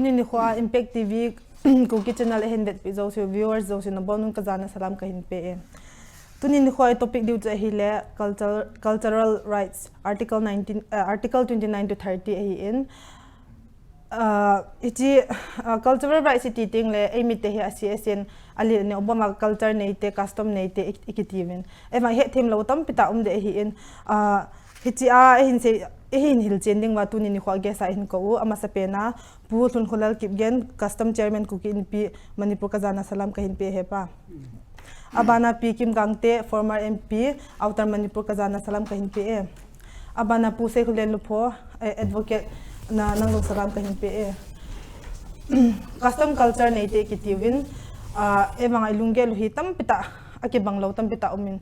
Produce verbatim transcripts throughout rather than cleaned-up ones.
Tuni nikho a Impact T V Kuki channel ahin vetpi jouse, viewers jouse nabonun kajana salam kahin pe e. Tuni nikho a topic diu chu ahile cultural, cultural rights, article nineteen, uh, article twenty-nine to thirty ahin. Uh, hiche, uh, cultural rights iti teng le, eimite hi a C S N, ali ne obama culture neite, custom neite, ik-, ikitiuvin. Eivang hethem lou tampi tah um ding ahin. Uh, hiche a, eihin sei, eihin hilchen ding uva tuni nikho a guest a eihin kou u, amasapen a, Pu Lhunkholal Kipgen, Custom Chairman Kuki Inpi, Manipur kajana salam kahin pe e pa. Abana Pi Kim Gangte, former M P, Outer Manipur kajana salam kahin pe e. Abana Pu Seikholen Lupho, eh, advocate na nang jong salam kahin pe e. Custom culture neite kitiuvin, ah, eivang a ilunggel u hi tampi tah, akibang lou tampi tah umin.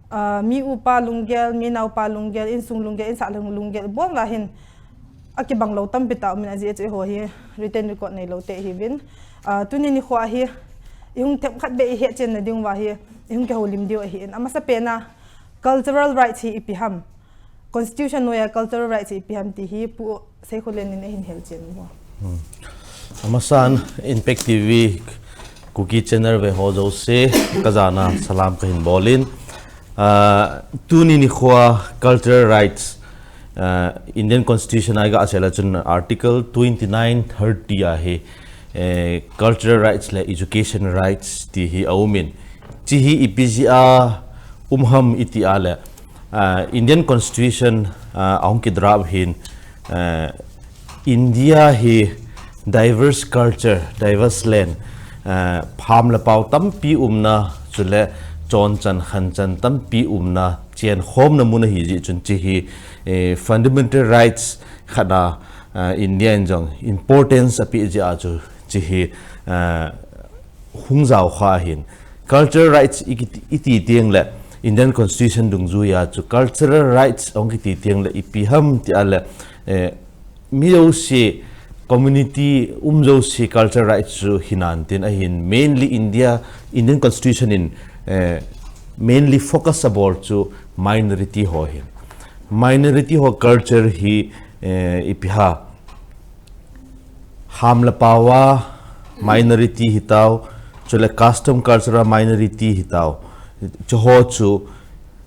Ah, mi upa lunggel, mi naopa lunggel, insung lunggel, insah lung-, lunggel, bon vahin akibang lou tampi tah umin ajeh chu eiho hi written record neilou te ihiuvin. Ah, tuni nikho a hi, ihung themkhat beh ihetchen na ding uva hi, ihung kihoulim diu ahin. Amasapen a, cultural rights hi ipi ham. Constitution noiya cultural rights hi ipi ham ti hi, Pu Seikholen in eihin hilchen uvo. Hmm. Amasan, Impact T V Kuki channel ve ho jouse, kajana salam kahin bolin. Ah, tuni nikho a cultural rights, ah, Indian Constitution a iga sei le chun article twenty-nine thirty a hi, eh, cultural rights le education rights ti hi aumin. Hiche hi ipi jeh a um ham iti a le, ah, Indian Constitution, ah, ahung kidraft hin, ah, India hi diverse culture, diverse land, ah, ham le pao tampi umna, chule chonchan khanchan tampi umna, chenkhomna mun ahi jeh chun hiche hi, eh, fundamental rights khat a, ah, India in jong importance ape jeh a chu hiche hi, ah, hung jaokha ahin. Cultural rights iti, iti teng le Indian Constitution dungjuiya chu cultural rights ahung kiti teng le ipi ham ti a le, eh, mi jouse, community um jouse cultural rights chu hinan tin ahin, mainly India, Indian Constitution in, eh, mainly focus abol chu minority ho hin. Minority ho culture hi, eh, ipi ham, ham le pao a minority hitao, chule custom culture a minority hitao. Chuho chu,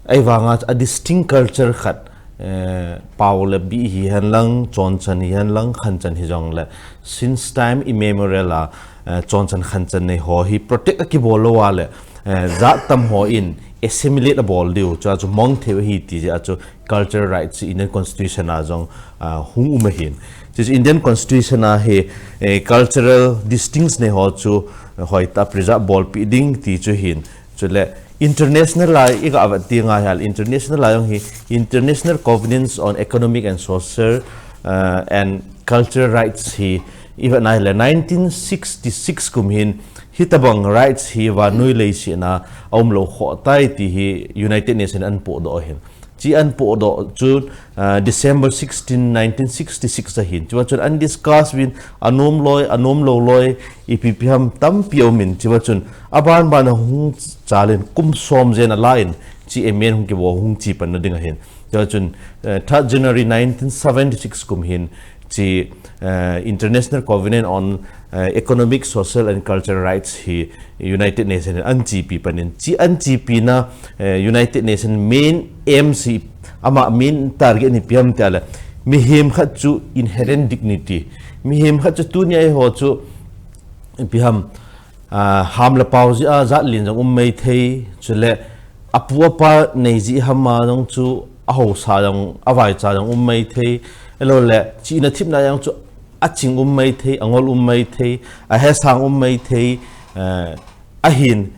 ahivanga a distinct culture khat, eh, pao le bi hihen lang, chonchan hihen lang, khanchan hijongle, since time immemorial a, eh, chonchan khanchan nei ho hi protect akibol lou a le, eh, jat tam ho in assimilate abol diu, chua chu mong thei u ahi ti jeh a chu cultural rights Indian Constitution a jong, ah, hung um ahin. Hiche Indian Constitution a hi, eh, cultural distincts nei ho chu, eh, hoitah a preserve bolpi ding ti chu ahin. Chule international a iga vet teng ahile, international a jong hi International Covenants on Economic and Social, uh, and Cultural Rights hi ivet na ahile nineteen sixty-six kum hin hitobang rights hi vannoi leiset a aum lou khoh tai ti hi United Nations in ahin pohdoh ahin. Hiche ahin pohdoh chu, ah, December sixteen, nineteen sixty-six ahin. Chua chun ahin discuss uvin, anom loi, anom lou loi, ipi ipi ham tampi aumin. Chua chun aban ban a hung chalin kum som jen ala in hiche amend hung kibol hung che panna ding ahin. Chua chun, eh, third January nineteen seventy-six kum hin hiche, eh, International Covenant on, eh, Economic, Social and Cultural Rights hi United Nations in ahin chepi panin. Hiche ahin chepina, eh, United Nations main aim hi, ama main target hi ipi ham ti a le, mihem khat chu inherent dignity. Mihem khat chu tunia eiho chu ipi ham, ah, ham le pao jeh a jat len jong um maithei, chule apu apa nei jeh ham a jong chu, ahaosa jong, avaicha jong um maithei, ahilou le, chihna thepna jong chu aching um maithei, angol um maithei, ahesang um maithei, eh, ahin,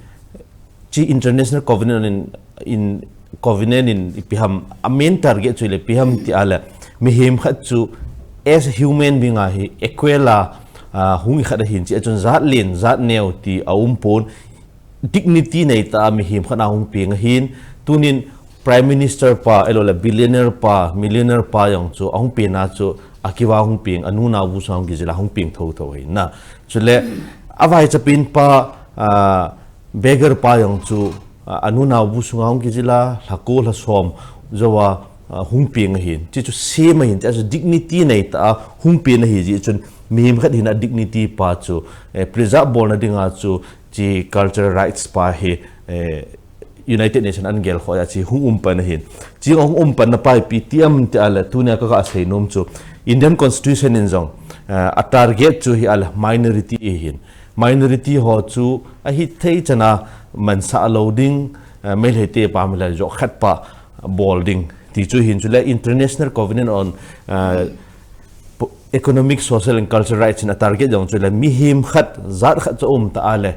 hiche International Covenant in, in, Covenant in ipi ham, a main target chu ahile ipi ham ti a le, mihem khat chu as a human being a hi equal a, ah, hung ikhat ahin, hiche a chun jat len, jat neo ti aum pon, dignity neitah a mihem khat a hung peng ahin, tunin Prime Minister pa, ahilou le billionaire pa, millionaire pa jong chu ahung pengna chu akiva hung peng, anu nao bu sunga hung kijil a hung peng thotho ahin na. Chule avaichapen pa, ah, beggar pa jong chu, ah, anu nao bu sunga hung kijil a, lhako lhasom jouva, ah, hung peng ahin. Hiche chu same ahin, hiche chu dignity neitah a hung peng ahi jeh chun Mihem khat hina dignity pa chu, eh, preserve bolna dinga chu, chi cultural rights pa hi, eh, United Nations an gel khoh a chi hung um pan ahin. Chi hung um pan na pa ipi ti ham ti a le, tunia ka ga sei nom chu, Indian Constitution in jong, eh, a target chu hi a le minority ahin. Minority ho chu a hi thei chana mansa lo ding, eh, Meitei te pa mi la jo khat pa bol ding. Ti chu hin chu le International Covenant on, eh, po-, Economic, Social and Cultural Rights in a target jong chu le mihem khat, jat khat chu um ta a le,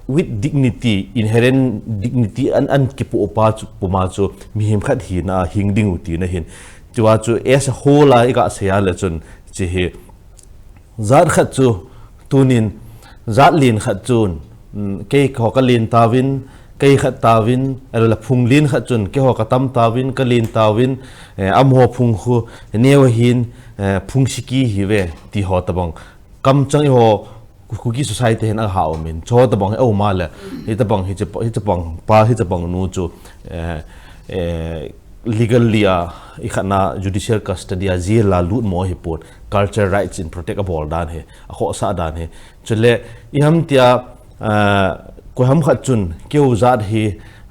with dignity, inherent dignity an, an kipu pa chu, puma chu mihem khat hina hing ding u ti na hin. Chua chu as a whole a i ga sei a le chun chi hi, jat khat chu tunin, jat len khat chun, mm, kei ho ka len tauvin, kei khat tauvin, alo la phung len khat chun, kei ho ka tam tauvin, ka len tauvin, eh, amaho phung khu, neo hin, eh, phung siki hi ve, ti ho tabang. Kamchang i ho, Ku-, Kuki society hin a ha um in, cho tabang hi a um a le, hi tabang hi chapa, hi chapang pa, hi chapang nu chu, eh, eh, legally a, i khat na judicial custody a, jail a lut mo hi pon, cultural rights in protect a bol dan hi, a khohsah dan hi. Chule, i ham tia, ah, ko ham khat chun, keu jat hi,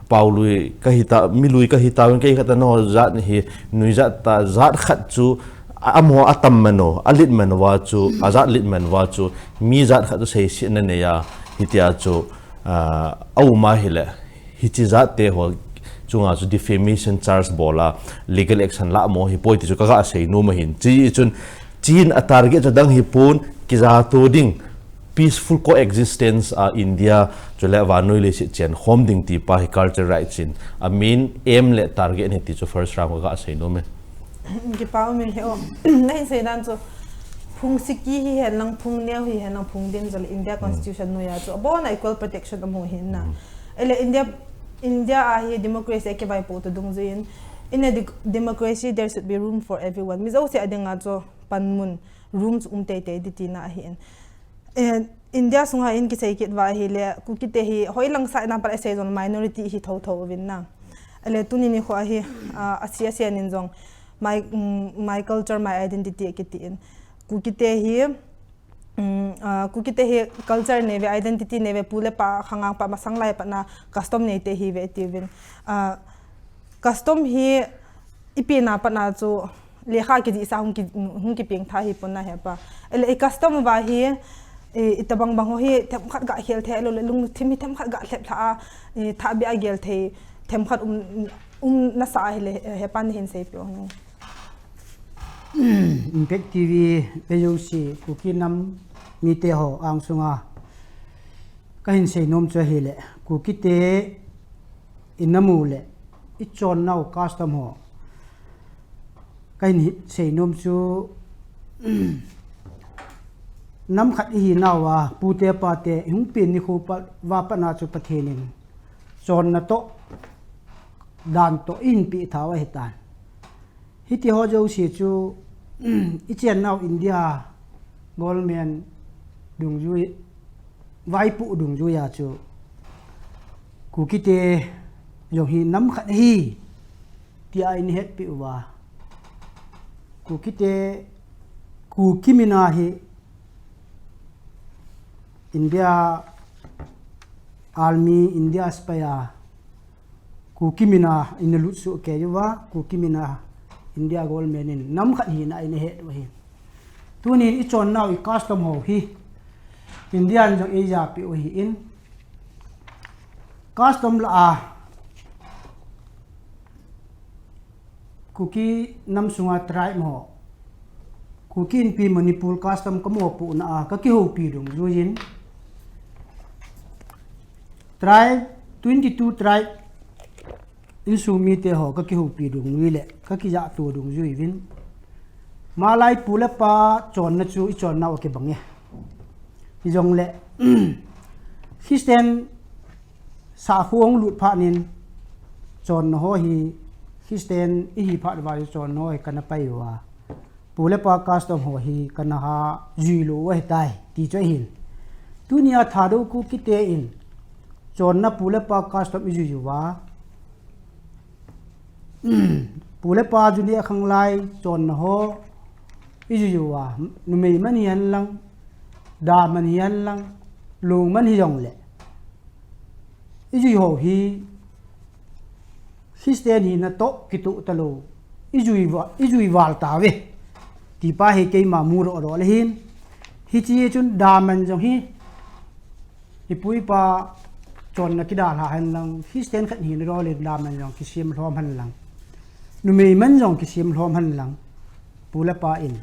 pau lui ka hi ta, mi lui ka hi ta, kei khat na jat hi, nui jat ta, jat khat chu, a, amaho a tam mano, a lit mano va chu, a jat lit man va chu, mi jat khat chu sei si na nei a, hi tia chu, ah, a um a hi le. Hichi jat te ho chunga chu defamation charge bol a, legal action la mo hi poi ti chu ka ga sei nom ahin. Chi chun, chin a target chu dang hi pon, kija to ding, peaceful coexistence a India, chule vannoi leiset chen khom ding ti pa hi cultural rights in. A main aim le target hi ti chu first round ka ga sei nom e. Kipa um in he o. Na hin sei dan chu, phung siki hi hen lang, phung neo hi hen lang, phung dim jol India Constitution noi a chu, a bon a equal protection a mu hin na. Ele India, India a hi democracy a kivaipo to dungjuiyin, in a de-, democracy there should be room for everyone. Mi jouse a dinga chu panmun, room chu um teitei di tina ahi in. Eh, India sunga in kisei kit va hi le, Kuki te hi, hoi lang sa na pa le sei jong minority hi tho tho uvin na. Ele tuni nikho hi, ah, a sia sia nin jong, my, mm, my culture, my identity kiti in. Kuki te hi, mm, ah, Kuki te hi culture nei ve, identity nei ve, pu le pa, khang ang pa, masang lai pa na custom nei te hi ve ti uvin. Ah, custom hi i pe na pa na chu lekha kijih sa hung ki, hung kipeng tha hi pon na he pa. Ele i custom va hi, i, i tabang bang ho hi themkhat ga khel thei lo le lungthim hi themkhat ga lhep lha a, i, tha bia gel thei themkhat um, um na sa hi le he pa na hin sei pe o. Impact T V, pe jouse, Kuki nam mite ho ang sunga ka hin sei nom chu ahi le, Kuki te i na mu le, i chon nau custom ho. Ka hin hi-, sei nom chu, nam khat i hi nau a, pu te pa te, i hung pen nikho pa, va pa na chu Pathen in. Chon na to, dan to, i hin pe tha u ahi tan. Hiti ho jouse chu, i chen nau India government dungjui, vaipo dungjui a chu, Kuki te jong hi nam khat hi, tia in hetpi uva. Kuki te, Kuki mina hi, India Army, India spy a, Kuki mina in a lut suh kei uva, Kuki mina India government in nam khat hina in a het u ahi. Tunin i chon nau i custom ho hi India in jong ei ja pe u ahi in. Custom la a Kuki nam sunga tribe ho. Kuki Inpi Manipur custom ka mopohna a ka kihoupi dungjuiyin. Tribe, twenty two tribe, insung mite ho ka kihoupi dungjui le, ka kijahto dungjui uvin. Malai pu le pa chonna chu i chonna u kibang e. Hijongle, Christian sakhu hung lut phat in chonna ho hi, Christian i hi phat uva chonna ho hi kana pai uva. Pu le pa custom ho hi kana ha jui lou u ahitai, ti chu ahin. Tunia Thadou Kuki te in, chonna pu le pa custom i jui uva. Pu le pa juni a khanglai, chonna ho, ijui uva, numei man hihen lang, da man hihen lang, lung man hijongle, ijui ho hi Christian hina toh kitoh talou, ijui va, ijui val tauve, tipa hi keima mu doh doh le hin. Hiche chun da man jong hi, ipu ipa chonna kidalha hen lang, Christian khat hina doh le da man jong kisem lhom hen lang, numei man jong kisem lhom hen lang, pu le pa in,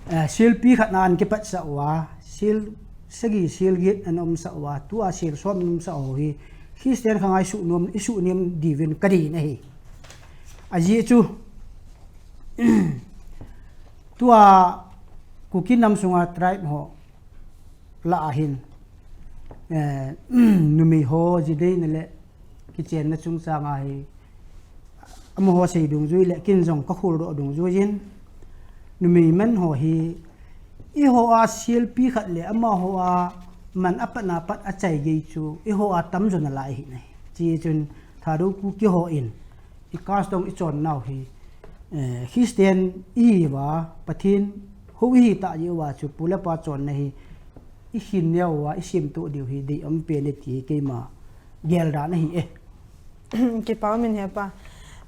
eh, silpi khat na an kipat sah uva, sil sagi sil get an um sah uva, tua sil som an um sah u hi, Christian kha ngai suh nom, isuh nem diuvin ka deina ahi. Ajeh chu, tua Kuki nam sunga tribe ho lah a hin, eh, numei ho ji deina le kichenna chungchang a hi, amaho sei dungjui le kin jong ka khol doh dungjui in, numei man ho hi, eiho a silpi khat le amaho a man apat na pat achai gei chu, eiho a tamjo nalai ahi nai. Hiche chun Thadou Kuki ho in, i custom i chonnau hi, eh, Christian ihiuva, Pathen hou ihi tah jeh uva chu, pu le pa chonna hi, i khin neo uva, i semtoh diu hi, dei um pen e ti hi keima geldan ahi e. Kipa um in hepa.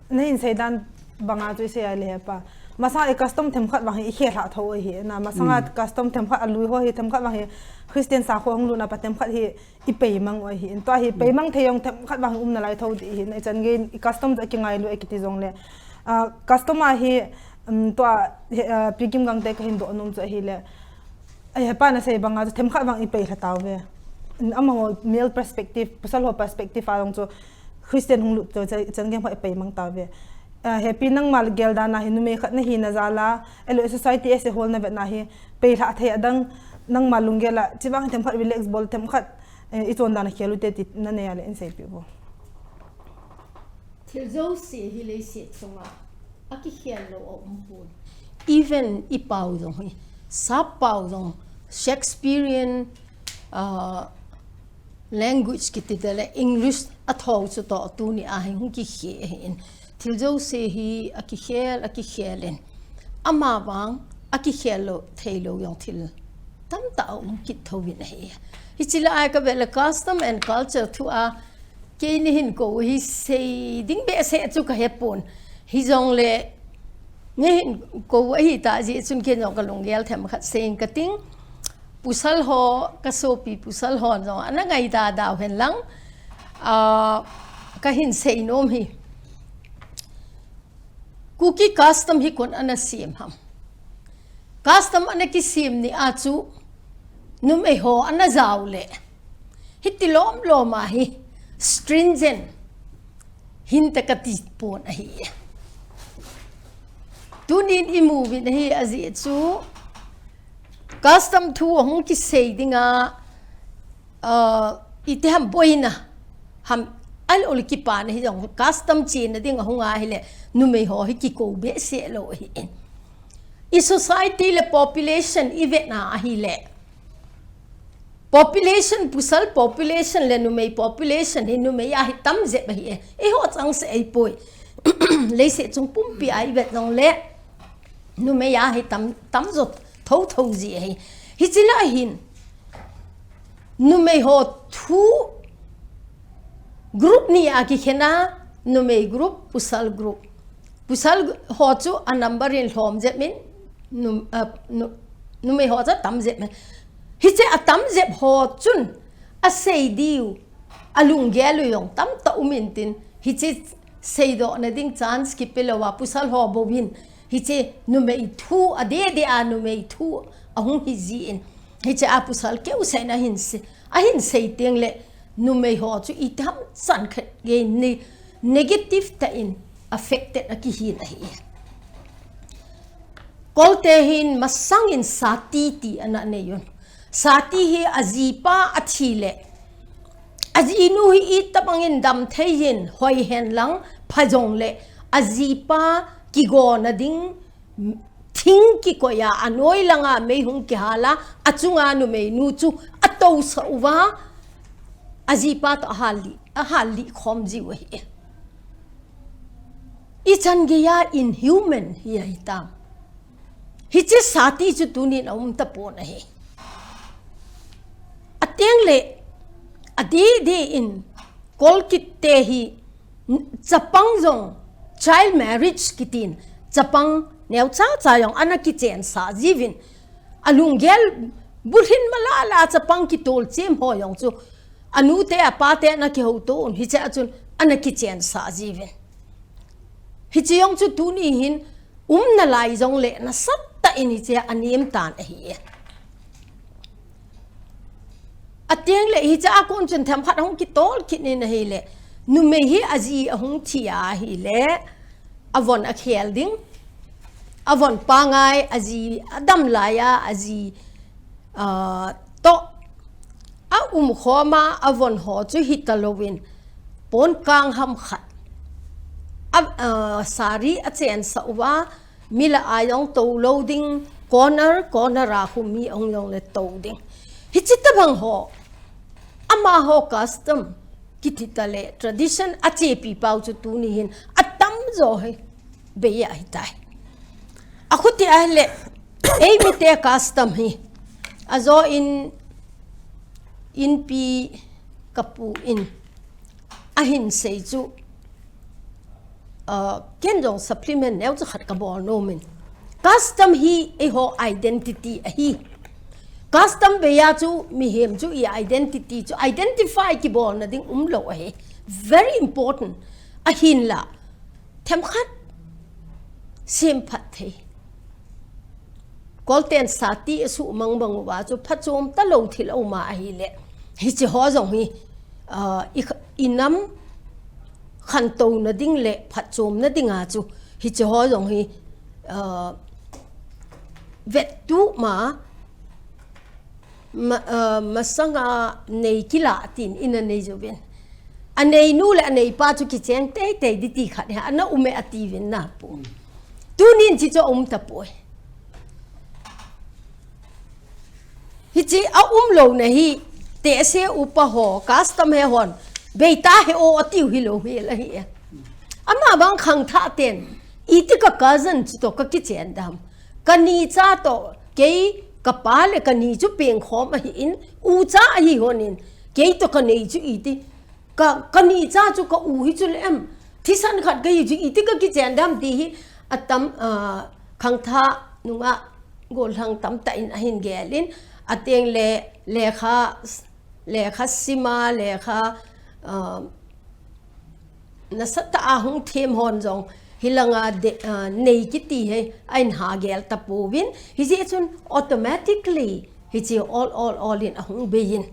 Na hin seidan banga chu i sei a le hepa. Masanga i custom themkhat vang hi i khelhah tho ahi. Na masanga custom themkhat a lui ho hi themkhat vang hi Christian sakho hung lutna pa themkhat hi i peimang u ahi. Tua hi peimang thei jong themkhat vang hi um nalai tho ding ahi. Na i chan gei i custom chu a kingailu e kiti jongle. Ah, custom a hi, um, tua, he, ah, Pi Kim Gangte ka hin doh nom chu ahile. Ai, hepa na sei banga chu themkhat vang i peilha tauve. Amaho male perspective, pasal ho perspective a jong chu Christian hung lut chu, chu, chan gei khat i peimang tauve. Ah, hepi nangma geldan a hi numei khat na hina jal a, ahilou society as a whole na vetna hi, peilha thei adang nangma lunggel a, chivang themkhat relax bol themkhat, eh, i chondan a khel u te ti na nei a le in seipi vo. Thil jouse hi leiset chunga akikhel lou a um pon. Even i pao jong hi, sap pao jong, Shakespearean, ah, language kiti te le English a thou chu toh tuni a hi hung kikhel ahin. Thil jouse hi akikhel, akikhel in. Amavang akikhel lou, thei lou jong thil tamtah a um kit thouvin ahi. Hiche lai a ka vet le custom and culture thu a, keini hin kou hi sei ding behseh chu ka hepon. Hijongle, nge hin kou ahi tah jeh chun ken jong ka lunggel themkhat sei ing ka ting. Pasal ho, ka sopi pasal ho jong ana ngaidadau hen lang. Ah, ka hin sei nom hi. Kuki custom hi koin ana sem ham? Custom ana kisem ni a chu numei ho ana jao le. Hiti lom lom a hi stringent hinte kati pon ahi. Tunin i mu uvin ahi ajeh chu custom thu ahung kisei dinga, ah, iti ham boina ham ahilou le kipana hi jong custom chena ding ahung a hile numei ho hi kikou behseh lou ahi. I society le population i vetna ahile, population, pasal population le numei population hi numei a hi tam jep ahi e. Eiho chang se ahipoi. Leiset chung pumpi a i vet jongle numei a hi tam, tamjo thotho ji ahi. Hiche lai hin numei ho thu group ni a kikhen a, numei group, pasal group. Pasal ho chu a number in lhom jep in, num-, ah, nu-, numei ho chu tam jep in. Hiche a tam jep ho chun asei diu, alunggel u jong tamtah um intin, hiche seidohna ding chance kipe lou a pasal ho bou hin, hiche numei thu, adeh deh a numei thu ahung hi jin, hiche a pasal keu sen ahin sei, ahin sei teng le numei ho chu iti ham chan khat gei ni negative tah in affected akihin ahi. Kolte hin masang in sati ti ana nei un. Sati hi ajipa athi le, ajinu hi itobang in dam thei in hoi hen lang pha jongle, ajipa kigona ding thing kikoi a, anoi langa mei hung kihal a, achunga numeinu chu atousah uva, ajipa toh ahal lih, ahal lih khom jiu ahi. I chan geiya inhuman hi ahi tam. Hiche sati chu tunin aum tapon ahi. Ateng le, adidi in, Kolkit te hi, chapang jong, child marriage kitin, chapang neocha cha jong ana kichen sa jiuvin, alunggel bulhin malala chapang kitol chem ho jong chu, anu te apa te ana kihouto un, hiche a chun ana kichen sa jiuvin. Hiche jong chu tuni hin, umna lai jong le nasatah in hiche a nem tan ahi. Ateng le hiche a kon chun themkhat hung kitol kit in ahile, numei hi aji ahung thi ahile, avon akhel ding, avon pangai aji, adam lai a aji, ah, toh, aumkhom a, avon ho chu hita louvin, pon kang ham khat. A, ah, sari achen sa uva, mi lah a jong tou lou ding, corner, corner a khu mi ong jong le tou ding. Hiche tabang ho, amaho custom, kiti tale, tradition achepi pau chu tuni hin, atamjo hi, bei ahitai. Akhuti ahile, eimite custom hi, ajo in, inpi kapu in, ahin sei chu, ah, ken jong supplement neocha khat kabol nom in. Custom hi eiho identity ahi. Custom bei a chu mihem chu i identity chu identify kibolna ding umlou ahi. Very important. Ahinla, themkhat sem phat thei. Kolten sati asuh mang bang uva chu phachom talou thil aum ahile, hiche ho jong hi, ah, i kh-, inam khantouna ding le phachomna dinga chu hiche ho jong hi, ah, vettup ma, ma, ah, masanga nei kila tin ina nei jouvin. Aneinu le aneipa chu kicheng teitei ding ti khat hi ana um e atiuvin napu. Tunin hiche chu aum tapoi. Hiche aumlouna hi tehse upa ho, custom he hon, beita he o atiu hilou hel ahi e. Ama bang khangthah ten, iti ka cousin chutoh kakichen dem. Kani cha toh, kei kapa le kani chu pengkhom ahin, ucha ahi honin, kei toh kanei chu iti. Ka, kani cha chu ka u hi chu le em. Thisan khat kahi chu iti kakichen dem ti hi atam, ah, khangthah nungah gollhang tamtah in ahin gel in, ateng le lekha, lekha sima, lekha, ah, nasatah a hung them hon jong hilanga de, ah, nei kiti hi ahin ha gel tapouvin, hijeh chun automatically hiche ol, ol, ol in ahung bei in.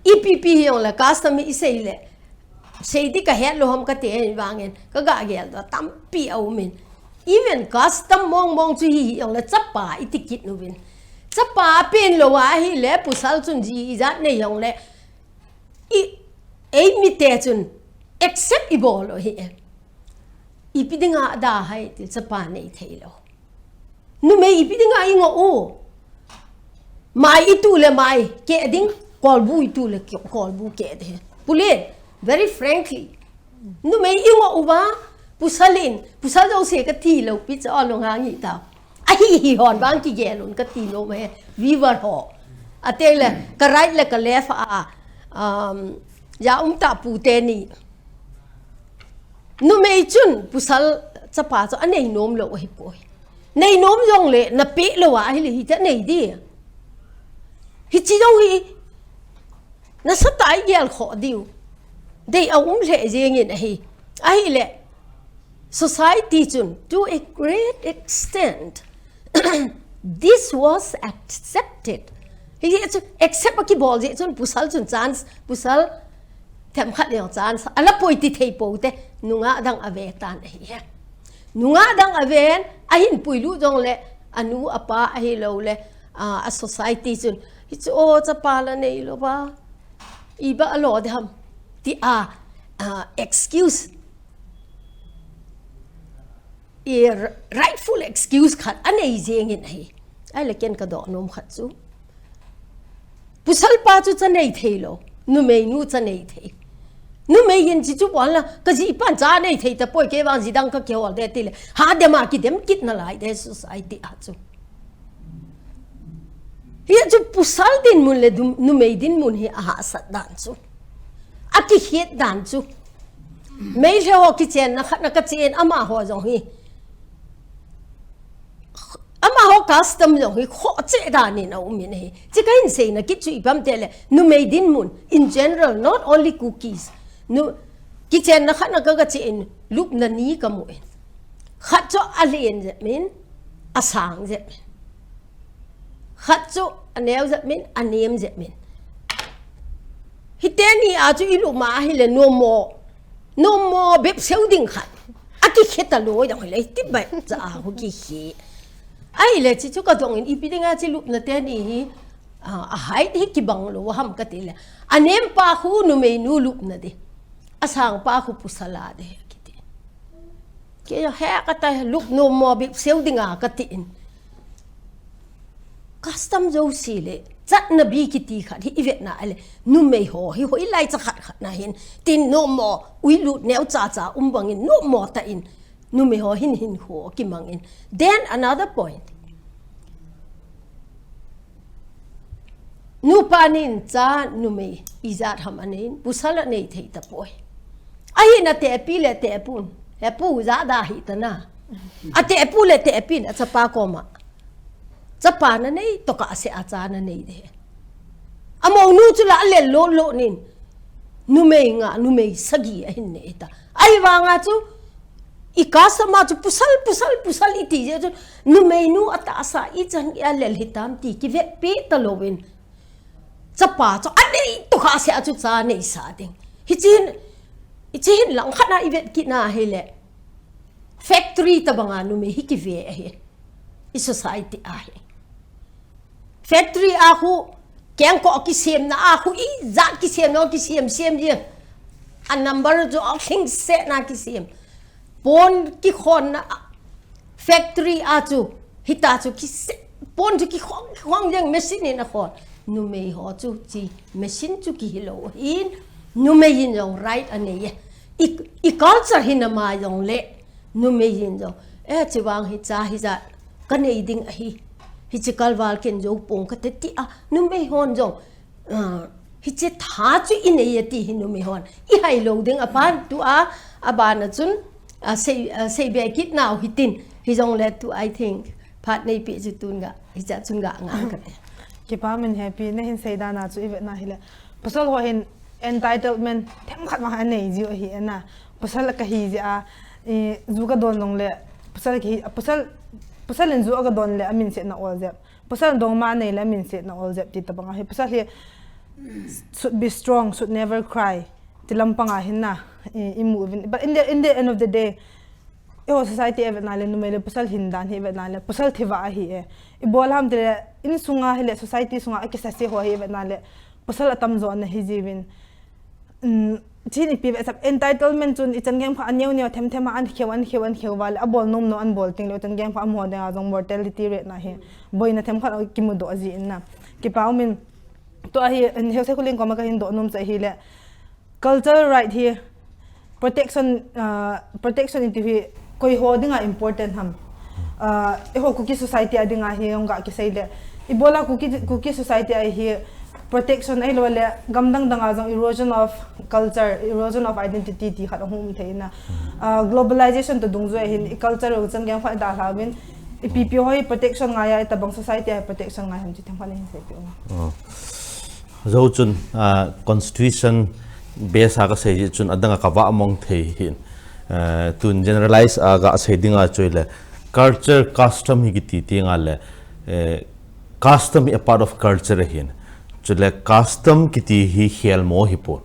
Ipi pi hijongle custom hi isei le, sei ding kahet lou ham kati ahivangin, kaga gel doh tampi aum in. Even custom mong mong chu hi hijongle chapa iti kit uvin. Chapa pen lou ahile, pasal chun ji ijat nei jongle, i, eimite chun accept ibol u ahi e. Ipi dinga ada ham ti chapa nei thei lou. Numei ipi dinga ingoh u. Mai itu le mai keh ding, kolbu itu le ke-, kolbu keh ding. Pule, very frankly. Numei ingoh uva, pasal in, pasal jouse kati lou pi cha o lou ngang ita. Ahi hi hon vang kigel un kati nom e, viewer ho. Ateng le, ka right le ka left a, um, ja um ta pu teni. Numei chun pasal chapa chu anei nom lou ahipoi. Nei nom jongle, napeh lou ahile hitia nei ding. Hiche jong hi, nasatah a igel khoh diu. Dei aum lheh jeng in ahi. Ahile, society chun, to a great extent, this was accepted. Hiche chu accept akibol jeh chun pasal chun chance, pasal themkhat jong chance, ala pui ti thei pou te, nungah dang ave tan ahi e. Nungah dang aven, ahin puilut jongle, anu apa ahilou le, a, a society chun, hichu o chapa la neilou va, iba alo ding ham, ti a, a, excuse. I r-, rightful excuse khat anei jeng in ahi. Ahile ken kadoh nom khat chu, pasal pa chu cha nei thei lou, numeinu cha nei thei. Numei in chi chu bol la, ka jipan cha nei thei tapoi, kei vang ji dang ka kihol de ti le. Ha dem a kidem kit nalai de society a chu. Hi chu pasal dinmun le dum-, numei dinmun hi ahahsat dan chu. Akikhet dan chu. Meitei ho kichenna khat na ka chen amaho jong hi. Amaho custom jong hi khoh cheh dan in aum in ahi. Chi ka hin seina kit chu ipi ham ti le, numei dinmun, in general, not only Kukis. Nu, kichenna khat na ka, ka chen lupna ni ka mu in. Khat chu alen jep in, asang jep in. Khat chu aneo jep in, anem jep in. Hite ni a chu i lup ma ahile numo. Numo bep seu ding khat. Akikhet a loi dang le ti bai cha a hu kikhe. Ahile chi chu ka dong in ipi dinga chi lupna te ni hi, a, a height hi kibang lou ham ka ti le. Anem pa khu numei nu lupna di. Asang pa khu pasal a di kiti. Kei he ka ta lup numo bep seu dinga ka ti in. Custom jouse le, chatna bi kiti khat hi i vetna le, numei ho hi hoilai cha khat khat na hin, tin numo, ui lut neo cha cha um bang in numo ta in, numei ho hin hinkho kimang in. Then another point. Nupa nin cha numei ijat ham anei in, pasal anei thei tapoi. Ahin atepi le tepun, hepu jat da hi ta na. Atepu le tepin achapa koma. Chapa na nei, toh kah seh a cha na nei de. Amonu chu la alel lo lo nin. Numei nga, numei sagi ahin nei ta. Ahivanga chu, i custom a chu pasal, pasal, pasal i ti jeh chu, numei nu atahsa ichan a lel hitam ti kivetpi ta louvin. Chapa chu anei toh kah seh a chu cha neisa ding. Hichi hin, hichi hin langkhat na i vet kit na hile. Factory tabanga numei hi kive ahi. I society a hi. Factory a khu, kengkoh kisemna a khu, ijat kisemna, kisem, sem ji. A number chu a khing seh na kisem. Pon kikhonna a, factory a chu, hita chu kise, pon chu kikhong, kikhong jeng machine in akhon. Numei ho chu chi, machine chu kihi lou hin, numei in jong right anei e. I, i culture hi na ma jong le, numei in jong. Eh, chi vang hi cha hi jat, ka nei ding ahi. Hichi kalval ken jou pong ka te ti a, numei hon jong. Ah, hichi tha chu i nei e ti hi numei hon. I hai lou ding a pan tu a, a ban a chun, a sei, a sei be kit nau hitin, hi jong le tu I think, phat nei pi chu tun ga, hicha chun ga nga ka te. Kipa min hepi, na hin sei dan a chu i vet na hile. Pasal ho hin entitlement, themkhat ma anei jiu ahi e na. Pasal ka hi jeh a, i, ju ka don jong le, pasal ki, pasal, pasal in ju ka don le, amin seh na ol jep. Pasal dongma nei le min seh na ol jep ti tabang ahi. Pasal hi should be strong, should never cry. Ti lampang a hin na, i, i mu vin. But in the, in the end of the day, i ho society i vet na le numei le pasal hin dan hi i vet na le pasal thiva ahi e. I bol ham ti le, in sunga hi le society sunga a kisa se ho hi i vet na le pasal atam jo na hi jiuvin. Um, chin ipi ve sap entitlement chun i chan gem kha aneo neo them them a an kheu, an kheu, an kheu vale, a bol nom no an bol ting le chan gem kha amo ding a jong mortality rate na hi. Boina them kha kimu do ji in na. Kipa umin. Tua hi, in heu se khuling koma ka hin do nom cha hi le. Cultural right hi protection, uh, protection in ti hi koi ho dinga important ham. Ah, eiho Kuki society a dinga hi hung ga kisei le. Ibola Kuki, Kuki society a hi protection ahilou le gamdang dang a jong erosion of culture, erosion of identity ti khat ahung um thei na. Ah, globalization to dungjui a hin i culture u chan gem khat dalha uvin ipi pi ho hi protection ngai a, itabang society a protection ngai ham ti themkhat hin sei pi u. Oh. Jou chun, ah, constitution base a ka sei ji chun adang a ka va mong thei hin. Ah, tun generalize a ka sei ding a chu le culture custom hi kiti ti nga le, eh, custom hi a part of culture hin. Chu le custom kiti hi khel mo hi pon.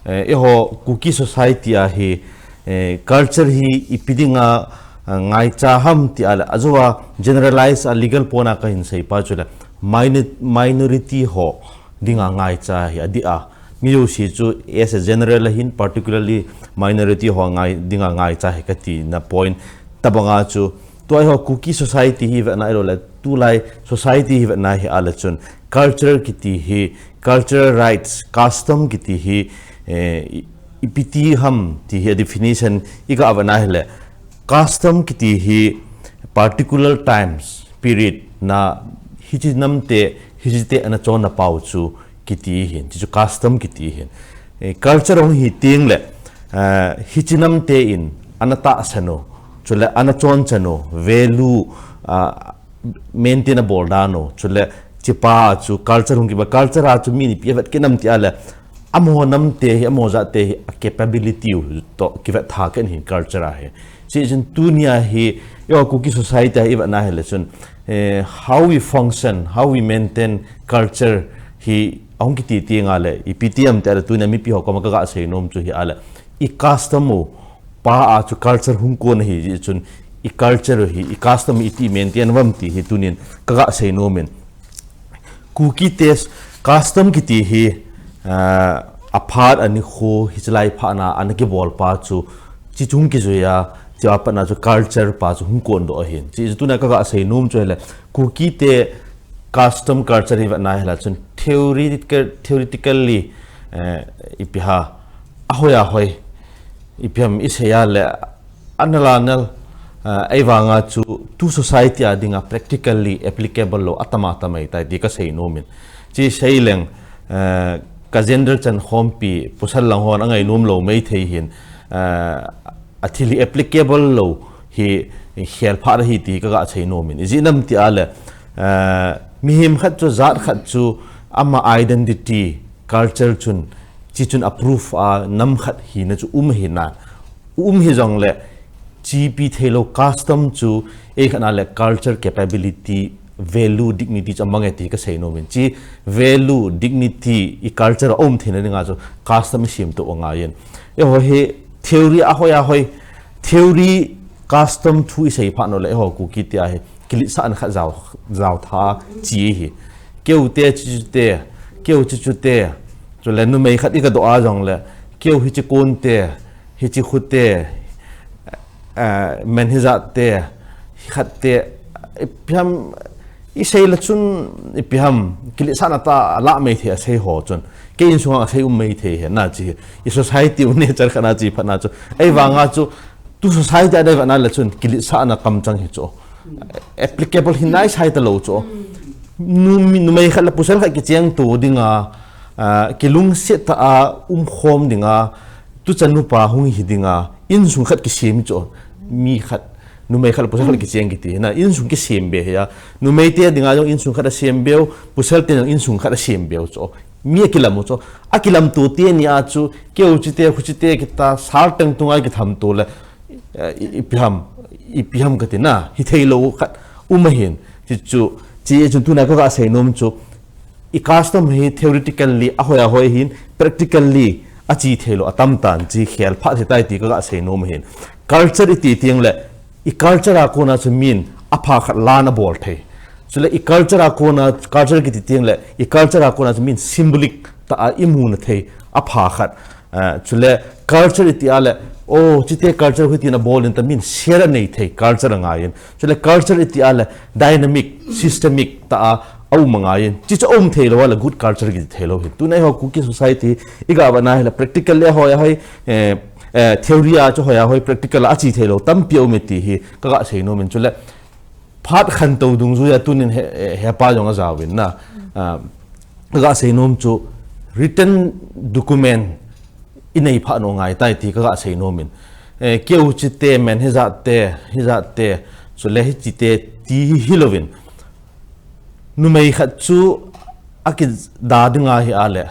Eh, eiho Kuki society a hi, eh, culture hi ipi dinga, ah, ngaicha ham ti a le, ajo a generalize a legal pon a ka hin sei pa chu le minor-, minority ho dinga ngaicha hi adi a. Mi jouse chu as a general a hin particularly minority ho ngai, dinga ngaicha hi ka ti na point tabang a chu. Tua eiho Kuki society hi ve na ahilou le tulai society hi ve na hi a le chun culture kiti hi, cultural rights, custom kiti hi, eh, i, Ipi ti ham ti hi a definition i ga vet na hile, custom kiti hi particular times period na hichi namte hichi te ana chon na pau chu kiti hin, chu custom kiti hin. E, culture hung hi ting le, eh, hichi namte in ana tahsan u, chule ana chon chan u, value, ah, maintain a bol dan u, chule chipa chu culture hung kiba, culture a chu mi ni pi vet kinam ti a le, amaho namte hi, amaho jate hi, a capability u to kivet tha ken hin culture a hi. Chi chin tunia hi, yo Kuki society a i vet na hile chun, eh, how we function, how we maintain culture hi, ahung kiti ti nga le, ipi ti am ti a le, tunia mipi ho koma ka ga sei nom chu hi a le, i custom u, pa a chu culture hung kon hi, chi chun i culture hi, i custom i ti maintain vam ti hi tunin ka ga sei nom in. Kuki te custom kiti hi, ah, a phat a nikho hi chalai pha na ana kibol pa chu, chi chung kijui a, chi a pat na chu culture pa chu hung kon do hin. Chi chu tunia ka ga sei nom chu hile, Kuki te custom culture hi vet na hile chun theoretical, theoretically, eh, ipi ha, a hoi a hoi, ipi ham i sei a le, a nal a nal, eh, ei vang a chu tu society a ding a practically applicable lo a tam a tam ei tai ti ka sei nom in. Chi sei leng, eh, ka gender chan khompi, pasal lang hon a ngai nom lo mai thei hin, eh, a thil hi applicable lo hi khel pha ra hi ti ka ga sei nom in. I ji nam ti a le, eh, mihem khat chu, jat khat chu, ama identity, culture chun, chi chun approve a nam khat hi na chu um hi na. Um hi jong le, chi pi thei lo custom chu, ei khat na le culture capability, value, dignity chu a mang e ti ka sei nom in. Chi value, dignity, i culture a um thei na ding a chu custom i sim to ngai in. E ho hi theory a hoi a hoi, theory custom thu i sei pha no le, e ho Kuki te a hi, kilitsahna khat jao, jao tha chi hi. Keu te, chi chu te, keu chi chu te, chule numei khat i ka do a jong le, keu hi chi kon te, hi chi khu te, eh, men hi jat te, hi khat te, ipi ham, i sei le chun, ipi ham, kilitsahna ta la mai thei a sei ho chun. Kei insung a sei um mai thei hi na chi hi. I society u nature khat na chi pha na chu. Ei vang a chu, tu society a dei va na le chun kilitsahna kam chang hi chu. Applicable hi nai sai ta lo chu. Nu, numei khat le pasal khat kicheng to ding a, ah, kilungset ta a um khom ding a, tu chan nupa hung hi ding a, insung khat kisem chu. Mi khat, numei khat le pasal khat kicheng kiti na, insung kisem be hi a. Numei te ding a jong insung khat a sem beu, pasal te jong insung khat a sem beu chu. Mi a kilam u chu. A kilam to te ni a chu, keu chi te, khu chi te kita, sal teng tung a kitham to le, eh, i, ipi ham, ipi ham ka ti na, hi thei lo khat um a hin. Chi chu, chi chun tunia ka ga sei nom chu, i custom hi theoretically a hoi a hoi hin, practically a chi thei lo a tam tan, chi khel pha thei tai ti ka ga sei nom a hin. Culture i ti tiang le, i culture a kona chu min a pha khat lan a bol thei. Chule i culture a kona, culture kiti tiang le, i culture a kona chu min symbolic ta a i mu na thei a pha khat. Ah, chule culture i ti a le, oh, chi te culture hi ti na bol in ta min share a nei thei culture a ngai in. Chule culture i ti a le, dynamic, systemic ta a, a um a ngai in. Chi chu a um thei lo a le good culture kiti thei lo hin. Tunia ho Kuki society i ga va na hi le practical le hoi a hoi, eh, eh, theory a chu hoi a hoi practical a chi thei lo tampi a um e ti hi ka ga sei nom in chule phat khan to dungjuia tunin he, he pa jong a jao in na. Ah, ka ga sei nom chu written document i nei pha no ngai tai ti ka ga sei nom in. Eh, keu chi te men hi jat te, hi jat te, chule hi chi te ti hi, hi lo in. Numei khat chu a kida ding a hi a le,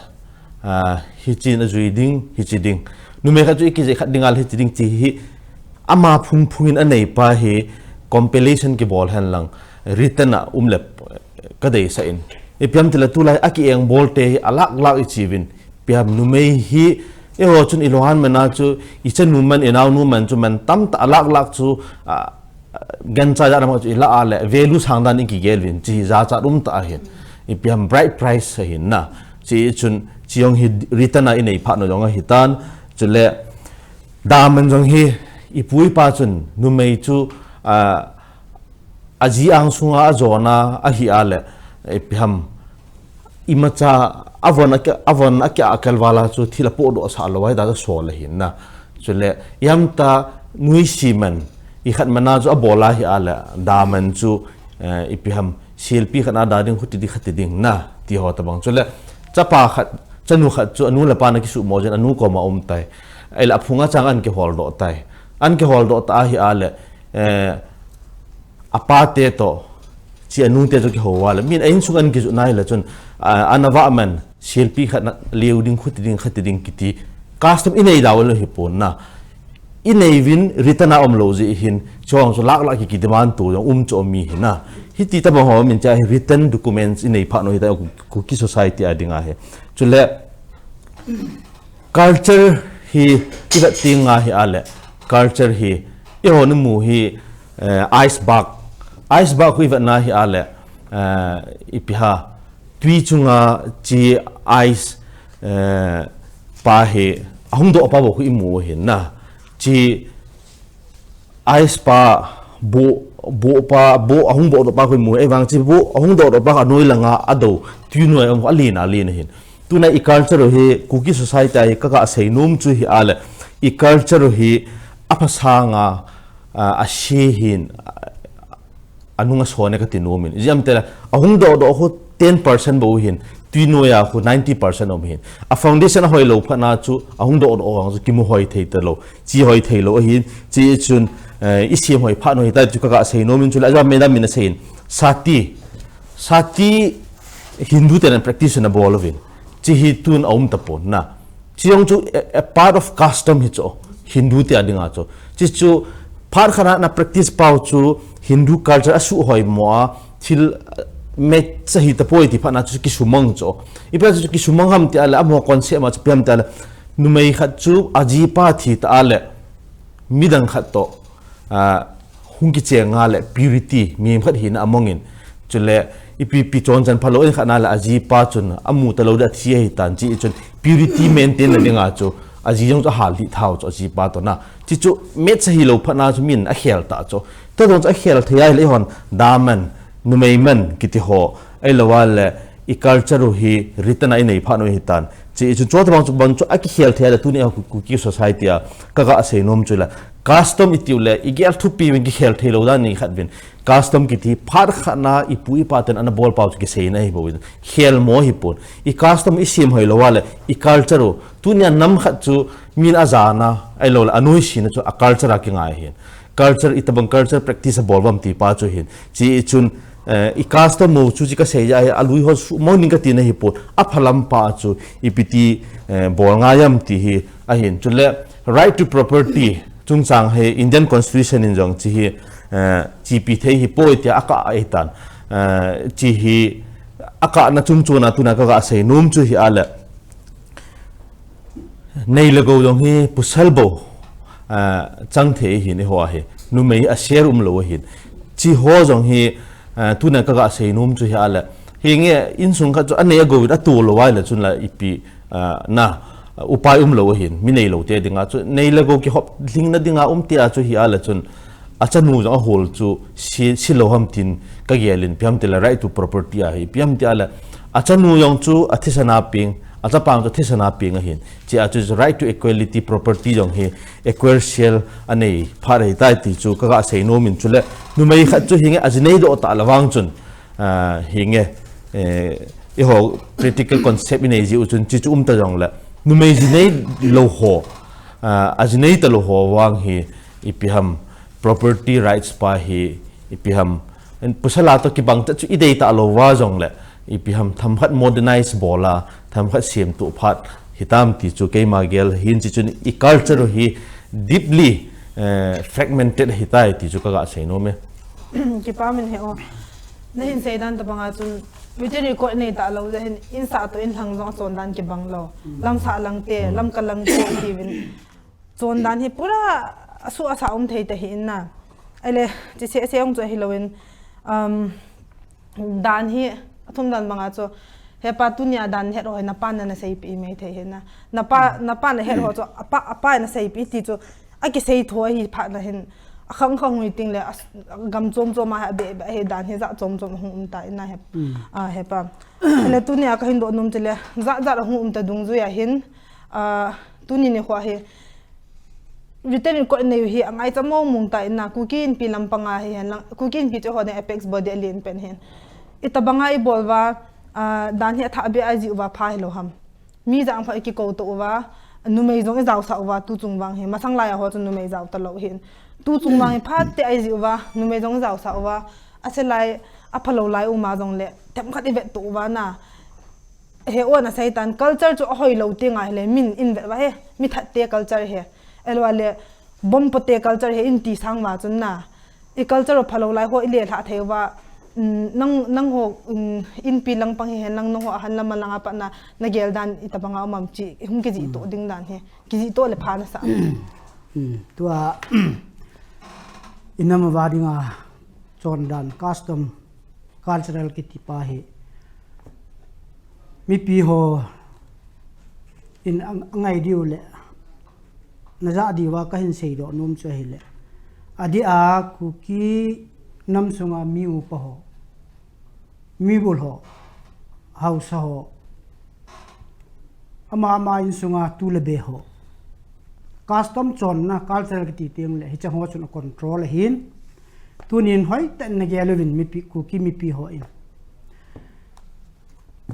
ah, hi chin a jui ding, hi chi ding. Numei khat chu i kijei khat ding a le hi chi ding chi hi ama phung phung in a nei pa hi compilation kibol hen lang written a um le ka dei sa in. Ipi ham ti le tulai a ki eng bol te hi a lak lak i chi vin. Ipi ham numei hi, e ho chun i lunghan man a chu, i chanu man, i naonu man chu man tam ta a lak lak chu, ah, gancha ja ram chu i la a le, value sang dan in kigel vin, chi ja cha um ta a hin. Ipi ham bright price a hin na. Chi chun, chi jong hi written a i nei pha no jong a hi tan. Chule, da man jong hi, i pu i pa chun, numei chu, ah, a ji ang sunga a jona a hi a le, ipi ham, imacha Avon a, avon a kia akel vala chu thil apodoh sah lou ahi ta chu sol ahin na. Chule, iam ta nuisi man, ikhat man a chu abol ahi a le, da man chu, eh, ipi ham, silpi khat a da ding, khuti ding, khati ding na, ti ho tabang. Chule, chapa khat, chanu khat chu, anu le apa na kisumo jin, anu koma um tai. Ahile aphung a chang an kiholdoh tai. An kiholdoh ta ahi a le, eh, apa te to, chi anu te chu kihou a le. Min a insung an kijut nai le chun, ah, an ava man, silpi khat na, liu ding, khuti ding, khati ding kiti. Custom inei dau le hi pon na. Inei vin written a um lou jeh hin, chuang chu lak lak ki, ki demand tu jong um chu um mi hi na. Hiti tabang ho min cha hi written documents inei phat u hi ta Ku-, Kuki society a ding ahi. Chule, culture hi, ivet ting a hi a le, culture hi, iho ni mu hi, eh, ice bag. Ice bag hu ivet na hi a le, eh, ipi ha, tui chunga chi ice, eh, pa hi, ahung doh pa bou hu imu hin na. Chi ice pa, bo, bo pa, bo ahung bohdoh pa hu imu, ei vang chi bo ahung dohdoh pa anoi langa ado, tui noi a um, alen, alen hin. Tuna i culture u hi, Kuki society a hi, ka, ka sei nom chu hi a le, i culture u hi, apha sanga, a, ase hin, a, anung a sone ka ti nom in. Iam te le, ahung dohdoh hu ten percent bou hin, tui noi a hu ninety percent um hin. A foundation ahoi lou phat na chu, ahung dohdoh vang chu kimu hoi thei ta lou, chi hoi thei lou ahin, chi chun, eh, i siam hoi phat u hi ta chu ka, ka sei nom in chule, aja me da min a sei in. Sati, sati Hindu te nan practice na bol uvin. Chi hi tun a um ta pon na. Chi jong chu a, a part of custom hi chu, Hindu te a ding a chu. Chi chu, phat khat na, na practice pau chu, Hindu culture a suhoi mo a, thil, eh, match a hi ta poi ti phat na chu kisumang chu. Ipi a chu kisumang ham ti a le, amaho concept ma chu ipi ham ti a le, numei khat chu, ajipa thi ta a le, midang khat to, ah, hung kicheng a le purity, mihem khat hina among in. Chule, ipi, pi chon chan phalou in khat na le ajipa chun, amu ta lou ding a thi ahi tan chi chun, purity maintain na ding a chu, aji jong chu ahal lih thau chu ajipa to na. Chi chu, match a hi lou phat na chu min akhel ta chu. Ta jong chu akhel thei a le hon, da man, numei man, kiti ho, ahilou a le, i culture u hi written a inei phat u hi tan. Chi chun chu tabang chu bang chu akikhel thei a le tuni a Ku-, Kuki society a ka, ka sei nom chu le. Custom i tiu le, i gel thupi vin kikhel thei lou dan ni khat vin. Custom kiti phat khat na i pu i pa ten ana bol pau chu kisei na hi bou in. Khel mo hi pon. I custom i siam hoi lou a le, i culture u. Tuni a nam khat chu min a jana, ahilou le, anoi sina chu a culture a kingai hin. Culture, i tabang culture practice a bol vam ti pa chu hin. Chi chun, eh, i custom u chu chi ka sei a, a lui ho su mo ning ka ti na hi pon. A phalam pa chu ipi ti, eh, bol ngai am ti hi ahin. Chule right to property chungchang hi Indian Constitution in jong chi hi, eh, chi pi thei hi poi ti a ka ai tan. Eh, chi hi a ka na chung chu na tuna ka, ka sei nom chu hi a le. Nei le gou jong hi pasal bou, ah, chang thei hin eiho a hi. Numei a share um lou hin. Chi ho jong hi, ah, tuna ka, ka sei nom chu hi a le. Hi nge insung khat chu anei a gou in a tu lou a le chun la ipi, ah, na, ah, upai um lou hin. Mi nei lou te ding a chu. Nei le gou kihop lhing na ding a um te a chu hi a le chun. A chanu jong a hol chu si, si lou ham tin ka gel in ipi ham ti le right to property a hi ipi ham ti a le a chanu jong chu a thisan a peng, a chapa jong chu a thisan a peng ahin. Chi a chu right to equality property jong hi equal share a nei phat ahi tai ti chu ka, ka sei nom in chule numei khat chu hi nge a ji nei doh ta le vang chun, ah, hi nge, eh, eiho critical concept i nei ji u chun chi chu um ta jong le numei ji nei lou ho, ah, a ji nei ta lou ho vang hi ipi ham property rights pa hi ipi ham, pasal a to kibang ta chu i dei ta lou va jong le ipi ham themkhat modernize bol a, themkhat siam tu phat hi tam ti chu keima gel hin chi chun i culture hi deeply, eh, fragmented hi tai ti chu ka, ka sei nom e. Kipa min he o. Na hin sei dan tabang a chun written record nei ta lou le hin in sa to in lhang jong a chon dan kibang lou. Lam sa lang te, lam ka lang te ti vin. Chon dan hi pura a su a sa um thei ta hi in na. Ahile, chi se, se ong chu ahi lou in, um, dan hi, a thum dan bang a chu, he pa tuni a dan het ho hi na pa na na sei pi mai thei hi na. Na pa, na pa na het ho chu, a pa, a pa na sei pi ti chu, a kisei tho hi phat na hin, akhang khang hui ting le, as-, gam chom chom a hi abe, abe, hi dan hi jat chom chom hung um ta in ahi, ahi pa. Le tunia kahin doh nom chu le, jat jat hung um ta dungjui a hin, ah, tuni nikho hi, written record nei u hi angai cha mong mong ta in a, Kuki Inpi lampang a hi hen lang, Kuki Inpi chu ho ding apex body alen pen hin. Itabang a ibol uva, ah, dan hi athah be a iji uva pha hilou ham. Mi jat pha ikikou to uva, numei jong ijaosah uva, tu chung vang hi, masang lai a ho chu numei jao talou hin. Tu chung vang hi, phat te a iji uva, numei jong ijaosah uva, ase lai, aphalou lai uma jong le, themkhat ivet to uva na. He o na seitan, culture chu ahoi lou ti ngai le, min in vet uva he, mi that te culture he. Elou le, bomb po te culture he, in ti sang uva chun na. I culture u phalou lai ho, i le lha thei uva, um, nang, nang ho, um, Inpi lampang hi hen lang, nang ho ahan lam a lang a pat na, na gel dan itabang a um am chi, hung kiji to ding dan hi, kiji to le pha na sa. Um, tua, i nam uva ding a, chon dan, custom, cultural kiti pa hi, mipi ho, in ang-, angai diu le, na ja diu va kahin seidoh nom chu ahile. Adeh a Kuki nam sunga mi upa ho, mi bul ho, haosa ho, ama ama in sunga tu le be ho. Custom chonna, cultural kiti teng le, hichang ho chun a control ahin. Tunin hoi ten na gel uvin mipi, Kuki mipi ho in.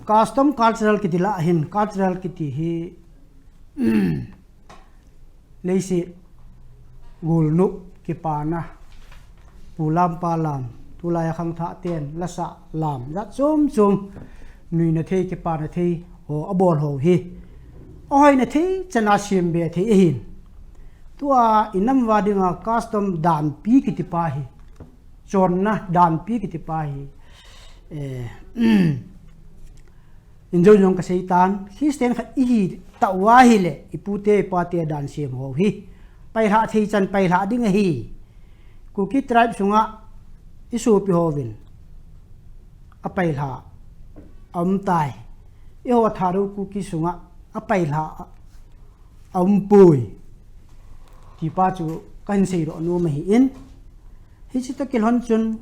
Custom cultural kiti lah hin, cultural kiti hi, leiset gulnop kipana, pu lam pa lam, tulai a khangthah ten, lasa lam, jat chom chom, nuina thei, kipana thei, ho abol ho hi. Ahoina thei, chana sem be thei ahin. Tua i nam uva ding a custom danpi kiti pa hi. Chonna danpi kiti pa hi. Eh, in jong jong ka seitan, Christian khat ihi tauva hile, i pute, i pate dan sem ho hi. Pailha thei chan pailha ding ahi. Kuki tribe sunga i sopi hovin. A pailha. A um tai. Eiho Thadou Kuki sunga a pailha. A um poi. Ti pa chu kahin seidoh nom ahin. Hiche toh kilhon chun,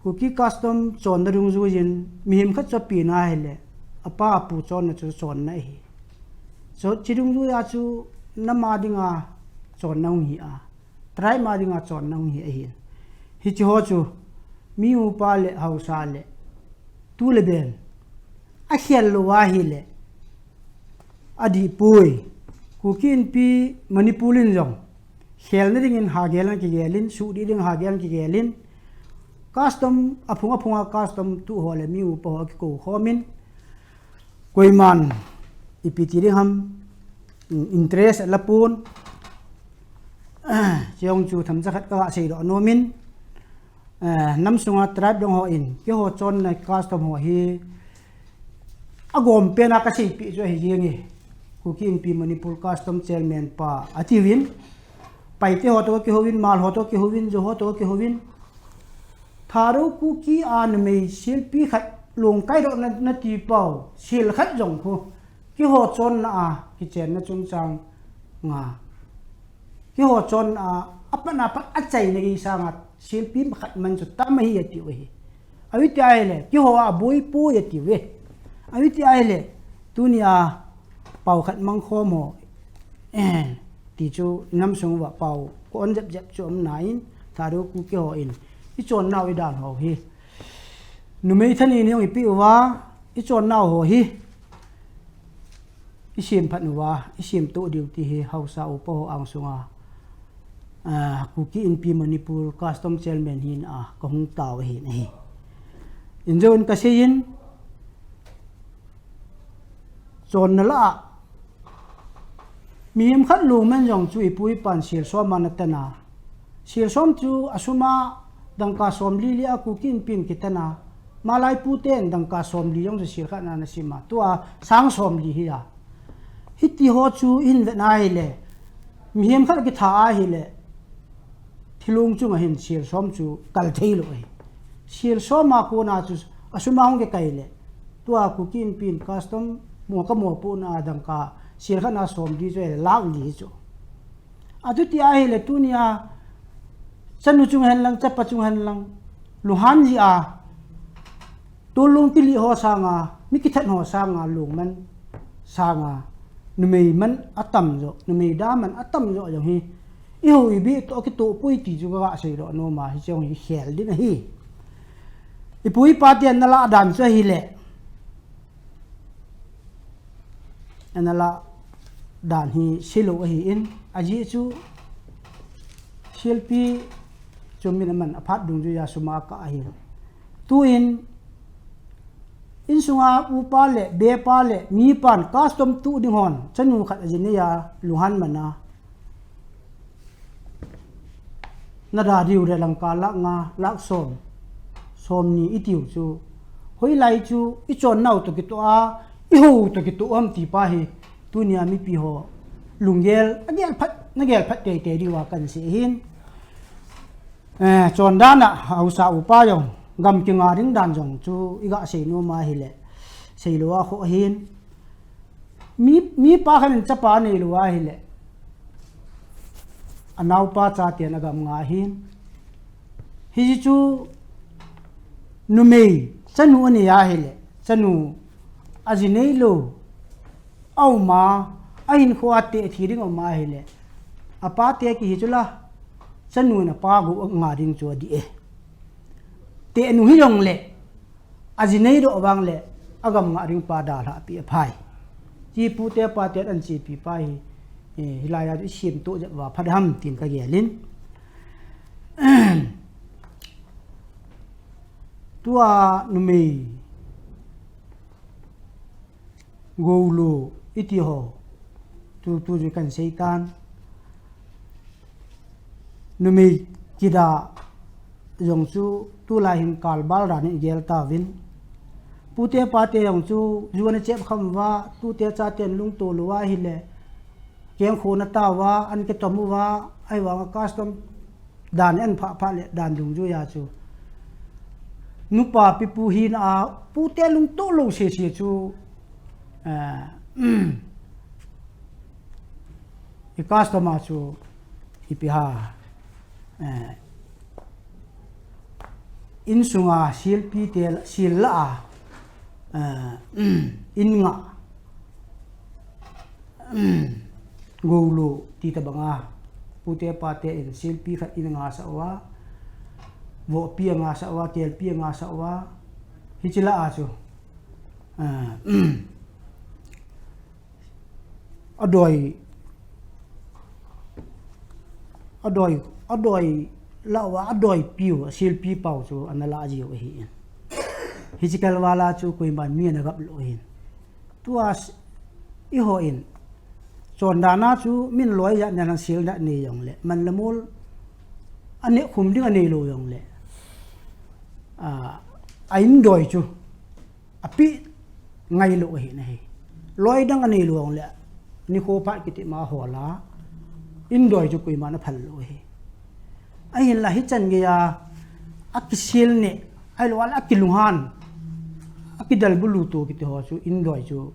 Kuki custom chonna dungjuiyin, mihem khat chu api na hile, apa apu chonna chu chonna ahi. Chu, hiche dungjui a chu, nam a ding a chonna hung hi a. Tribe a ding a chonna hung hi ahi. Hiche ho chu, mi upa le haosa le, tu le ben. Akhel lou ahile, adih poi. Kuki Inpi Manipur in jong, khelna dingin hagel in kigelin, sudih ding hagel in kigelin. Custom, aphung aphung a custom tu ho le mi upa ho kikou khomin. Koiman, ipi ti ding ham, interest la pon. Chujong chu themcha khat ka seidoh nom in, eh, nam sunga tribe dang ho in, keiho chonna custom ho hi, agom pen a ka seipeh chu ahi jeng e. Kuki Inpi Manipur Custom Chairman pa, atiuvin, Paite ho toh kihouvin, Hmar ho toh kihouvin, Zou ho toh kihouvin. Thadou Kuki a numei selpi khat lungkai doh na, nati pau, sel khat jong khu. Keiho chonna a, kichenna chungchang nga. Keiho chonna a, apat na pat achaina gei sanga, selpi khat man chu tam ahi atiu ahi. Ahi ti ahile, keiho a boi poi atiu e. Ahi ti ahile, tunia pau khat mang khom ho. Eh, ti chu nam sung uva pau, ko on jep jep chu um na in, Thadou Kuki ho in. I chonnau i dan ho hi. Numei thanin jong i peh uva, i chonnau ho hi. I sem phat uva, i sem toh diu ti hi, haosa upa ho ang sunga. Ah, Kuki Inpi Manipur Custom Chairman hin a, ka hung tao ahi, ahi. Injo in ka seiyin, chonna lah a, mihem khat lungman jong chu i pu i pan sel som a na tana. Sel som chu a sum a dangka somli li a Kuki Inpi in kitana. Malai pu ten dangka somli jong chu sel khat na na sim a. Tua sang somli hi a. Hiti ho chu i hin vet na hile. Mihem khat kitha ahile. Thilung chunga hin sel som chu kal thei lou ahi. Sel som a kona chu a sum a hung kikai le. Tua Kuki Inpi in custom mo ka mo pu na dangka sel khat na somli chu ahile lak li chu. Atuti ahile tunia chanu chung hen lang, chapa chung hen lang, lunghan jia, tolung kili ho sanga, mi kithat ho sanga, lungman sanga, numei man atam jo, numei da man atam jo jong hi, i hou i bih toh kitoh poi ti chu ka ga seidoh nom a, hiche jong hi khel ding ahi. I pu i pa ten ana lah dan chu ahile, ana lah dan hi seilou ahin, ajeh chu sielpi chu min aman aphat dungjuiya sum akah ahin. Tuin, insunga upa le, bepa le, mipan custom tuh ding hon, chanu khat aji neiya, lunghan mana. Na da diu le langkah lakh nga, lakh som, som ni i tiu chu. Hoilai chu, i chon nau toh kitoh a, i hou toh kitoh ham ti pa hi, tunia mipi ho, lunggel, a gel phat, na gel phat teitei diuva kan sei ahin. Eh, chon dan a, hausa upa jong, gam kinga ding dan jong chu, i ga sei nom ahile, seilou a kho ahin. Mi, mipa khat in chapa aneilou ahile, anaopa chaten agam nga ahin. Hiche chu numei, chanu anei ahile, chanu aji neilou, aum a, ahinkho a teh thi ding aum ahile, apa te kihi chu la, chanu in apa gou nga ding chu adih e. Teh nu hijongle, aji neidoh vang le, agam nga ding pa dalhah pi aphai. Chi pute pa ten ahin chepi pa hi, eh, hilaiya chu i simtoh jep uva phat ham tin ka gelin. Tua numei, goulu, iti ho, tu, tu chu kan sei tan. Numei kida jong chu tulai hin kalbal dan in i gel tauvin. Pute pate jong chu ju ana chep kham uva, tute chaten lungto lou ahile, kengkho ana tauva, an kitom uva, ahivanga custom dan in an phah phah le dan dungjuiya chu. Nupa pipu hina a, pute lungto lou sese chu, eh, i custom a chu, ipi ham, eh, insunga sielpi te, siel lah a, eh, in nga, goulu ti tabanga, pute pate in sielpi khat in nga sah uva, vohpi anga sah uva, kelpi anga sah uva, hiche lah a chu, eh, adoi, adoi, adoi lah uva, adoipiu, sielpi pau chu ana lah jiu ahin. Hiche kalval a chu koiman mi ana gap lou ahin. Tua s-, i hon, chondan a chu min loi jat neilang siel jat nei jongle, man le mol, aneh khum ding anei lou jongle, a, a indoi chu, api ngai lou ahi nahi. Loi dang anei lou jongle, nikho phat kiti ma hol a, indoi chu koiman aphal lou ahi. Ahinla hichan geiya, akisil ne, ahilou le akilunghan, akidalbulu to kiti ho chu, indoi chu,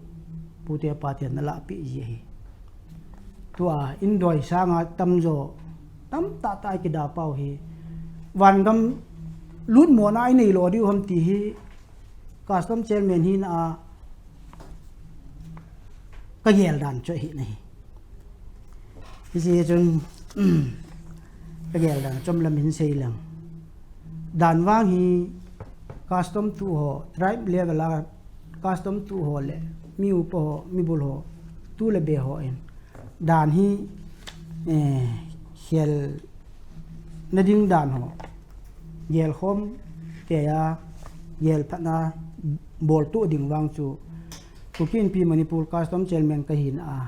pute pate ana lahpeh ji ahi. Tua, indoi sanga tamjo, tamtah tah a kida pau hi. Vangam lutmona inei lou diu ham ti hi, custom chairman hina a, ka gel dan chu ahi nahi. Hiche chun, ka gel dan chom lam hin sei leng. Dan vang hi custom tuh ho, tribe level a custom tuh ho le, mi upa ho, mi bul ho, tu le be hon. Dan hi, eh, khel na ding dan ho. Gel khom keiya, gel phatna bol tuh ding vang chu. Kuki Inpi Manipur Custom Chairman ka hina a.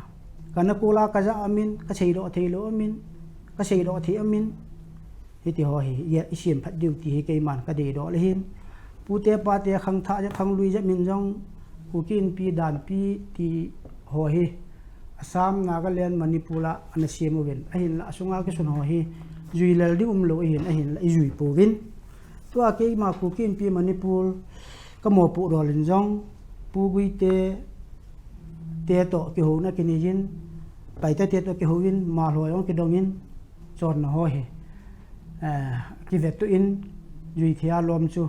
Kana kol a ka ja amin, ka seidoh thei lou amin, ka seidoh thei amin. Hiti ho hi, i, i sem phat diu ti hi keiman ka deidoh le hin. Pute pate khangthah jep, khanglui jep min jong, Kuki Inpi danpi ti ho hi. Assam, Nagaland, Manipur a ana sem uvin. Ahinla, asunga kisun ho hi, jui lel ding um lou ahin, ahinla, i jui pouvin. Tua keima Kuki Inpi Manipur, ka mopoh dol in jong, Pu Guite, te toh kihouna kinei jin, Paite te toh kihouvin, malho jong kidongin, chonna ho hi, eh, kivetuh in, juithei a lom chu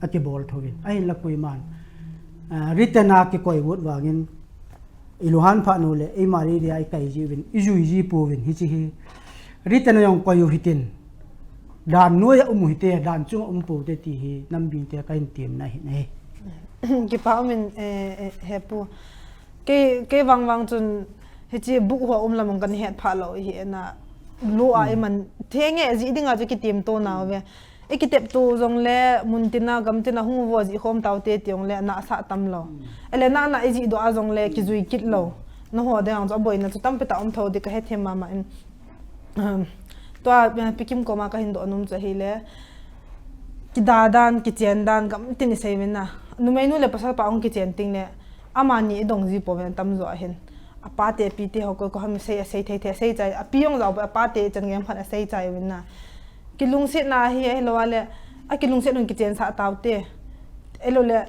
akibol thouvin. Ahinla koiman, eh, written a kikoi uvin vangin, ilunghan phat nu le, eima area ikai jiuvin, ijui ji pouvin, hiche hi written a jong koi u hitin, dan noiya um u hite, dan chunga um poute ti hi, nambite kahin temna ahi. Kipa umin, eh, eh, Hepu. Kei, kei vang vang chun, hiche book ho um lam kahin het phalou hi na, lou a iman, thenge ji dinga chu kitem to nauve. Ikitep to jongle, mun tina, gam tina hung vo ji khom taute ti jongle, nasa tamlou. Ele nana iji doh a jongle, kijui kit lou. Nangho dinga chu aboina chu tampi tah um thou ding kahe them mama in. Um, tua, eh, Pi Kim koma kahin doh nom chu ahile, kida dan, kichen dan, gam tin isei uvin na. Numei nu le pasal pa hung kichen teng le, amani idong ji pouvin atamjo ahin. Apa te, api te ho koi koi ham sei, asei thei thei, asei chai. Api jong jao, apa te chan gei ham khat asei chai uvin na. Kilungsetna hi, ahilou le, akilungset un kichen sah taute. Ahilou le,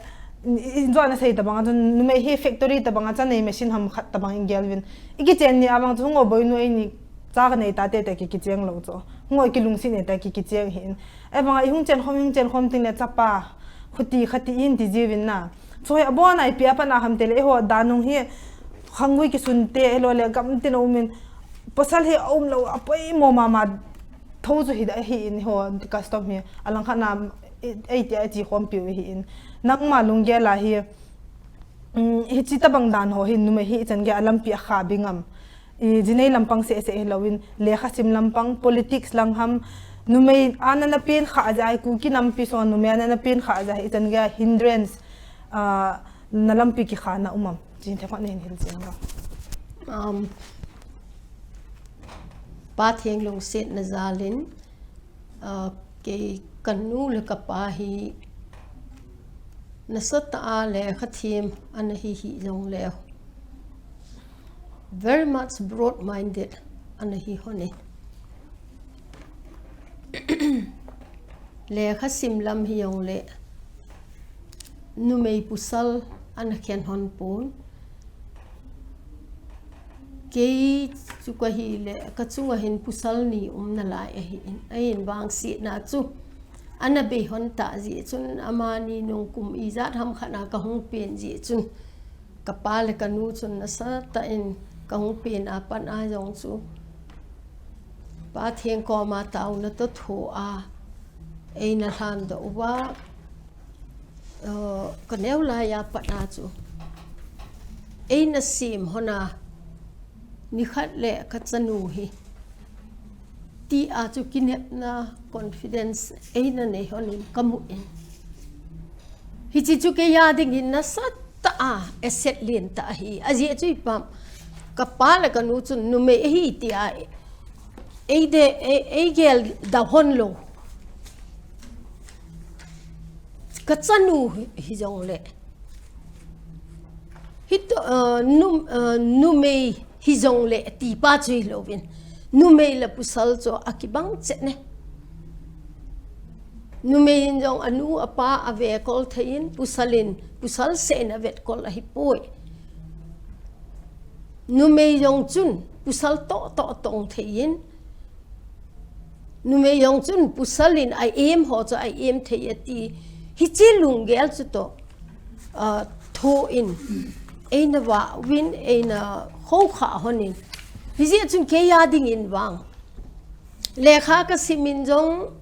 i, i, jo ana sei tabang a chun, numei hi factory tabang a chun nei machine ham khat tabang in gel uvin. Ikichen ni a vang chu, hung o boinu eini, cha kanei tate te ki, kicheng lou chu. Hung o kilungset ni te ki, kicheng hin. Ahivang a ihung chen khom, ihung chen khom teng le chapa, khuti, khati in ti jiuvin na. Chu hi abon a ipi a pan a ham tile, eiho dan nung hi, khanggui kisun te, ahilou le gam tin a um in, pasal hi aum lou, apoimo mama, thou chu hi da hi in ho custom hi, alangkhat na, ei, ei ti a chi khom piu hi in. Nangma lunggel a hi, um, hiche tabang dan ho hi, numei hi ichan gei a lampi a kha bing am. I, jinei lampang seh seh hilou in, lekha sim lampang, politics lang ham, numei a nana pen kha a jeh a hi Kuki nampi sunga numei a nana pen kha a jeh a hi ichan gei a hindrance, ah, na lampi kikha na um am. Chin the khat nei hin hil jeng ro. Um, Pa Theng lungsetna jal in, ah, kei kanu le kapa hi nasatah a lekha them ana hi hih jongleu, very much broad minded ana hi hon e. Lekha sim lam hi jongle, numei pasal ana khen hon pon. Kei chu kahi le, ka chunga hin pasal ni um nalai ahi in, ahin vangsetna chu ana bei hon ta jeh chun, amani nung kum ijat ham khat a kahung pen jeh chun, kapa le kanu chun nasatah in kahung pen a pat a jong chu, Pa Theng koma taona toh tho a, eina lhandoh uva, uh, kaneo laiya pat a chu, eina sem hon a, nikhat le kachanu hi, ti a chu kinepna, confidence eina nei hon in kamu in. Hiche chu kei a dingin nasatah a, asset lentah ahi. Ajeh chu ipi ham, kapa le kanu chun numei ahi ti a, eide, ei, eigel da hon lou. Kachanu hi, hi jongle. Hitoh, uh, num-, uh, numei hi jongle ti pa chu hilou vin. Numei le pasal chu akibang chet ne. Numei in jong anu apa avekol thei in, pasal in, pasal seh in avetkol ahipoi. Numei jong chun, pasal toh toh tong thei in, numei jong chun pasal in a-em ho chu a-em thei ati. Hiche lunggel chu toh, ah, tho in, eina vah uvin, eina khoukhah hon in. Hijeh chun kei a dingin vang, lekha kasim in jong,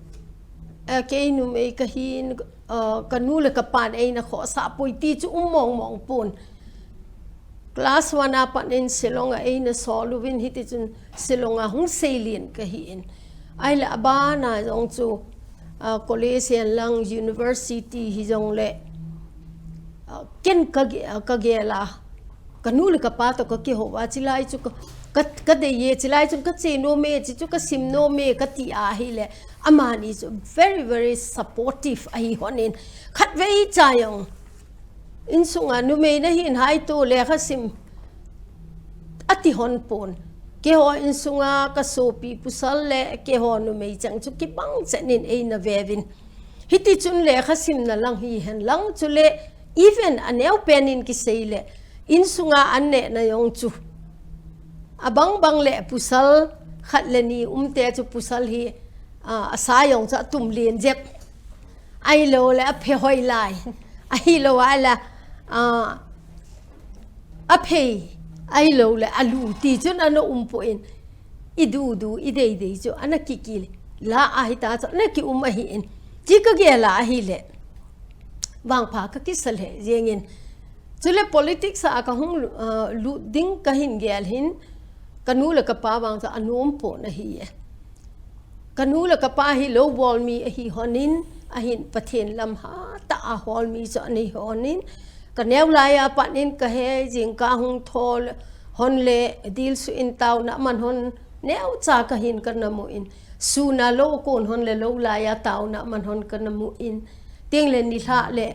ah, kei numei kahin, ah, kanu le kapan eina khohsah poi ti chu um mong mong pon. Class one a pat in Shillong a eina sol uvin, hiti chun Shillong a hung seilin kahi in. Ahile abana jong chu, ah, college hihen lang, university hi jongle, ah, ken kage-, ah, kagel a, kanu le kapa toh kakihou a, chulai chu ka, ka, kadei e, chulai chun kache nom e, chuchu kasim nom e, kati ahile, amani chu very, very supportive ahi hon in. Khatvei cha jong insunga numei nahin hai tu lekha sim ati hon pon. Keiho insunga kasopi pasal le keiho numei cheng chu kibang chet in eina ve uvin. Hiti chun lekha simna lang hihen lang chule even aneo pen in kisei le insunga an nehna jong chu Abang bang le pasal khat le ni umte chu pasal hi, ah, asa jong chu atum len jep. Ahilou le aphe hoi lai. Ahilou le, ah, aphei. Ahilou le alu ti chun ana um poi. I dudu, i deidei chu ana kikil. La ahi ta chu ana kium ahi in. Chi ka gel a ahile. Vangpha ka kisa lheh jeng in. Chule politics a ka hung, ah, lut ding ka hin gel hin, ka nu le ka pa vang chu anom pon ahi e. Ka nu le ka pa hi lou bol mi ahi hon in, ahin Pathen lam hatah a hol mi chu ana hi hon in, ka neo lai a pat in ka he jingkah hung thol hon le dilsu in taona man hon neocha ka hin ka na mu in, sun a lou kon hon le lou lai a taona man hon ka na mu in, ting le nilhah le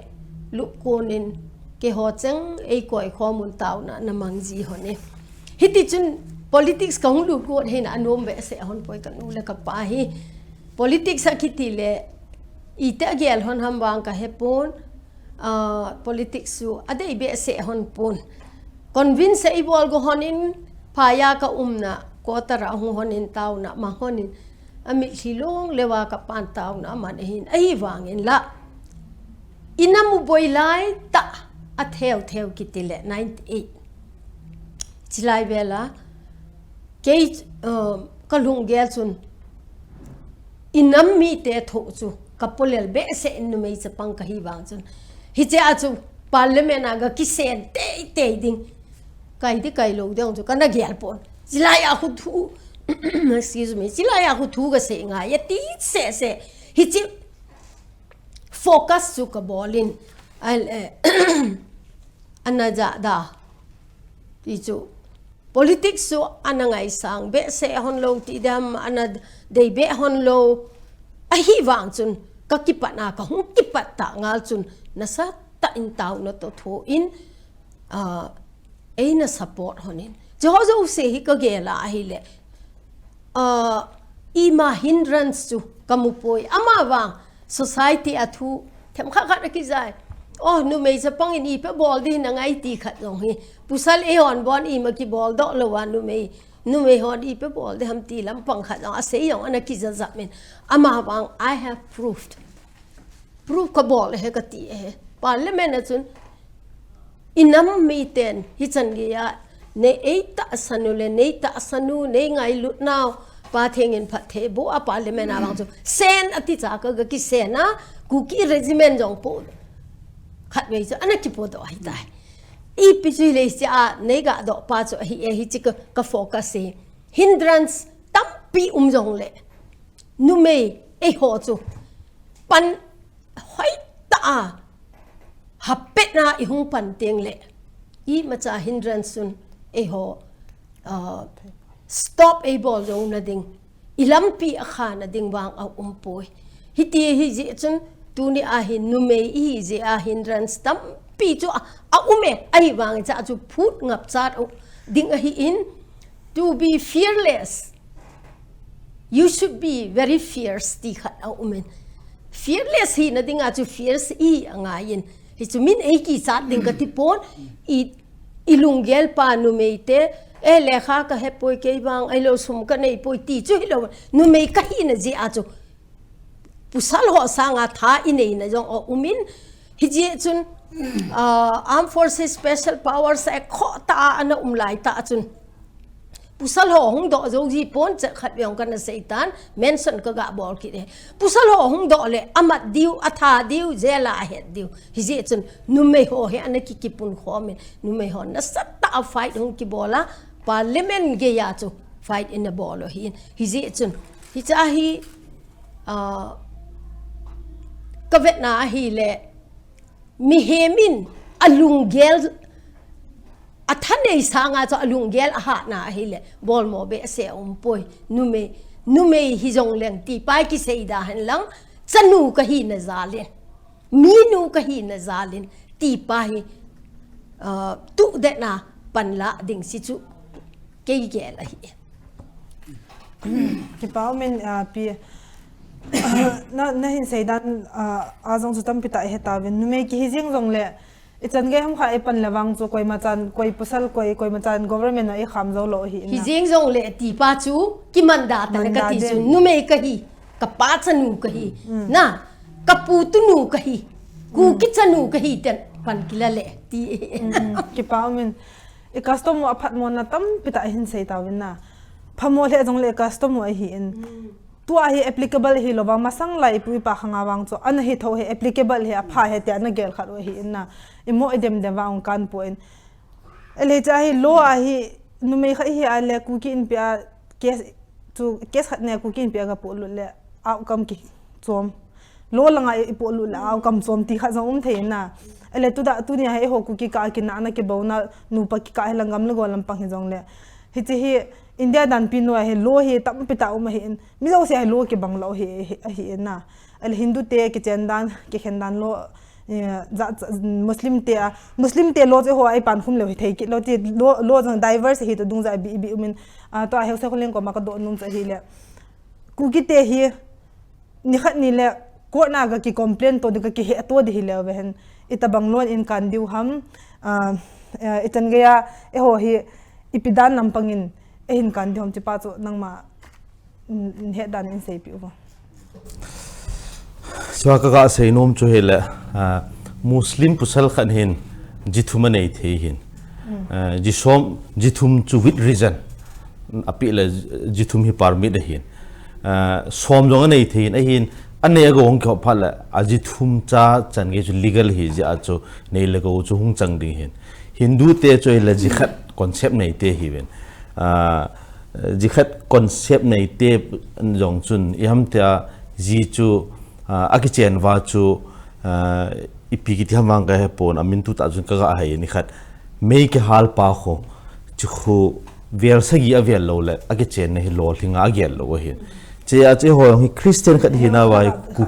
lup kon in keiho cheng ei koi khom un taona na mang ji hon e. Hiti chun politics ka hung lut got hin anom behseh hon poi ka nu le ka pa hi. Politics a kiti le iti a gel hon ham vang ka he pon, ah, politics chu adei behseh hon pon. Convince ei bol go hon in phai a ka umna quarter a hung hon in taona mang hon in, amitlhi long le va ka pan taona man ahin, ahi vang in la. I nam u boi lai tah a theu theu kiti le ninety eight. Chilai vel a, kei, um, ka lunggel chun, i nam mite thoh chu ka polel behseh in numei chapang ka hi vang chun. Hiche a chu parliament a ga kisen teitei ding. Kai ti kai lou ding chu ka na gel pon. Chilai a khu thu, excuse me, chilai a khu thu ka sei ngai, a ti seh seh. Hiche focus chu ka bol in, ai, eh, ana ja da. Ti chu, politics chu ana ngaisang behseh hon lou ti dam, ana dei beh hon lou. Ahi vang chun, ka kipat na, ka hung kipat ta ngal chun, nasatah in taona toh thoh in, ah, eina support hon in. Chu ho jouse hi ka gel a ahile, ah, ima hindrance chu ka mu poi. Ama vang, society a thu themkhat khat a kijai. Oh, numei chapang in ipi bol ding na ngai ti khat jong hi. Pasal eihon bon ima kibol doh lou a numei. Numei hon ipi bol ding ham ti lampang khat jong asei jong ana kija jap in. Ama vang, I have proved. Proof ka bol e he ka ti e he. Parliament a chun i nam miten hichan gei a nei ei tahsan u le nei tahsan u, nei ngailut nau, Pa Theng in phatthei boh a parliament a vang chu sen ati cha ka ga kisen a, Kuki regiment jong po khatvei chu ana kipo doh ahi tai. Ipi chu hile hiche a nei ga doh pa chu ahi e, hiche ka, ka focus e. Hindrance tampi um jong le numei eiho chu pan hoi tah a, hapet na i hung pan teng le, imacha hindrance chun eiho, ah, stop ei bol jou na ding, i lampi a kha na ding vang a um poi. Hiti hi jeh chun tuni a hin numei i hi jeh a hindrance tampi chu a, a um e, ahi vang cha chu phut ngap chat u ding ahi in, to be fearless, you should be very fierce ti khat a um in. Fearless hi na ding a chu fierce i a ngai in. Hi chu min ei kichat ding ka ti pon, i, i lunggel pa numei te, e lekha ka he poi kei vang, ahilou sum ka nei poi ti chu hilou. Numei ka hi na jeh a chu pasal ho sanga tha i nei na jong a um in, hi jeh chun, ah, Armed Forces Special Powers Act kho ta a ana um lai ta chun. Pasal ho hung doh jou ji pon chet khat vei jong ka na sei tan, mention ka ga bol kit e. Pasal ho hung doh le, a mat diu, a tha diu, jail a a het diu. Hi jeh chun, numei ho hi ana ki kipun khom in, numei ho nasatah a fight hung kibol a, parliament gei a chu fight in a bol u ahi in. Hi jeh chun, hiche hi, ah, ka vetna ahile, mihem in a lunggel, a thanei sanga chu a lunggel a hatna ahile, bolmo behseh a um poi. Numei, numei hi jong leng ti pa i kisei da hen lang, chanu ka hi na jal in, minu ka hi na jal in, ti pa hi, ah, tuhdetna pan la ding si chu kei gel ahi. Kipa um in, ah, pi, na, na hin sei dan, ah, a jong chu tampi tah i he tauvin. Numei kihi jing jong le, Ichan gei ham kha ipan le vang chu koima chan, koi pasal, koi, koima chan government a ikham jou lou ahi in na. Hijeng jong le ti pa chu kimandah tah na kati chu, numei kahi, kapa chanu kahi, na, kapu tunu kahi, Kuki chanu kahi tin pan kila le ti. Kipa um in. I custom u aphatmo na tampi tah ahin sei tauvin na. Phamo le jong le custom u ahi in. Tua hi applicable hilou vang, masang lai ipu ipa khang a vang chu ana hi tho hi, applicable hi, apha hi tia ana gel khat u ahi in na. Imo idem dem vang kan pu in. Ele cha hi law a hi numei kha hi a le Kuki Inpi a case chu case khat ne Kuki Inpi a ga pu lut le outcome ki chom. Law langa ipoh lut le outcome chom ti khat jong um thei na. Ele tu da, tuni a hi eiho Kuki kah a kinahna kibona nupa kikah hi lang gam le go lampang hi jong le. Hiche hi India danpi nu a hi law hi tampi tah um ahi in. Mi jouse hi law kibang lou hi, hi, ahi in na. Ele Hindu te kichen dan, kikhen dan law, eh, ja, ja, Muslim te a, Muslim te law chu eiho a ipan khum leu hi thei kit lou ti law, law jong diverse hi to dung ja bi, bi um in. Ah, to a heusa kholeng koma ka doh nom chu ahi le. Kuki te hi nikhat ni le court na ga ki complain to di, ga ki he to di hi leu ve hen. Itabang law in kan diu ham, ah, eh, ichan gei a eiho hi ipi dan lampang in eihin kan diu ham ti pa chu nangma, mm, het dan in seipeh uvo. Chua ka ga sei nom chu hi le, ah, Muslim pasal khat hin ji thum anei thei hin. Ah, ji som, ji thum chu with reason. Apeh le ji thum hi permit ahin. Ah, som jong anei thei hin, ahin, anei a go hung kihop phat le, a ji thum cha chan gei chu legal hi jeh a chu nei le go chu hung chang ding hin. Hindu te chu hi le ji khat concept nei te hi ven. Ah, ji khat concept nei te jong chun, iham tia ji chu, ah, akichen va chu, ah, ipi kiti ham vang ka he pon, amin tu ta chun ka ga hai ni khat. Mei kihal pa kho, chu khu vel sagi a vel lou le, akichenna hi lolhing a agel lou ahin. Che a che ho hi Christian khat hi na vai ku.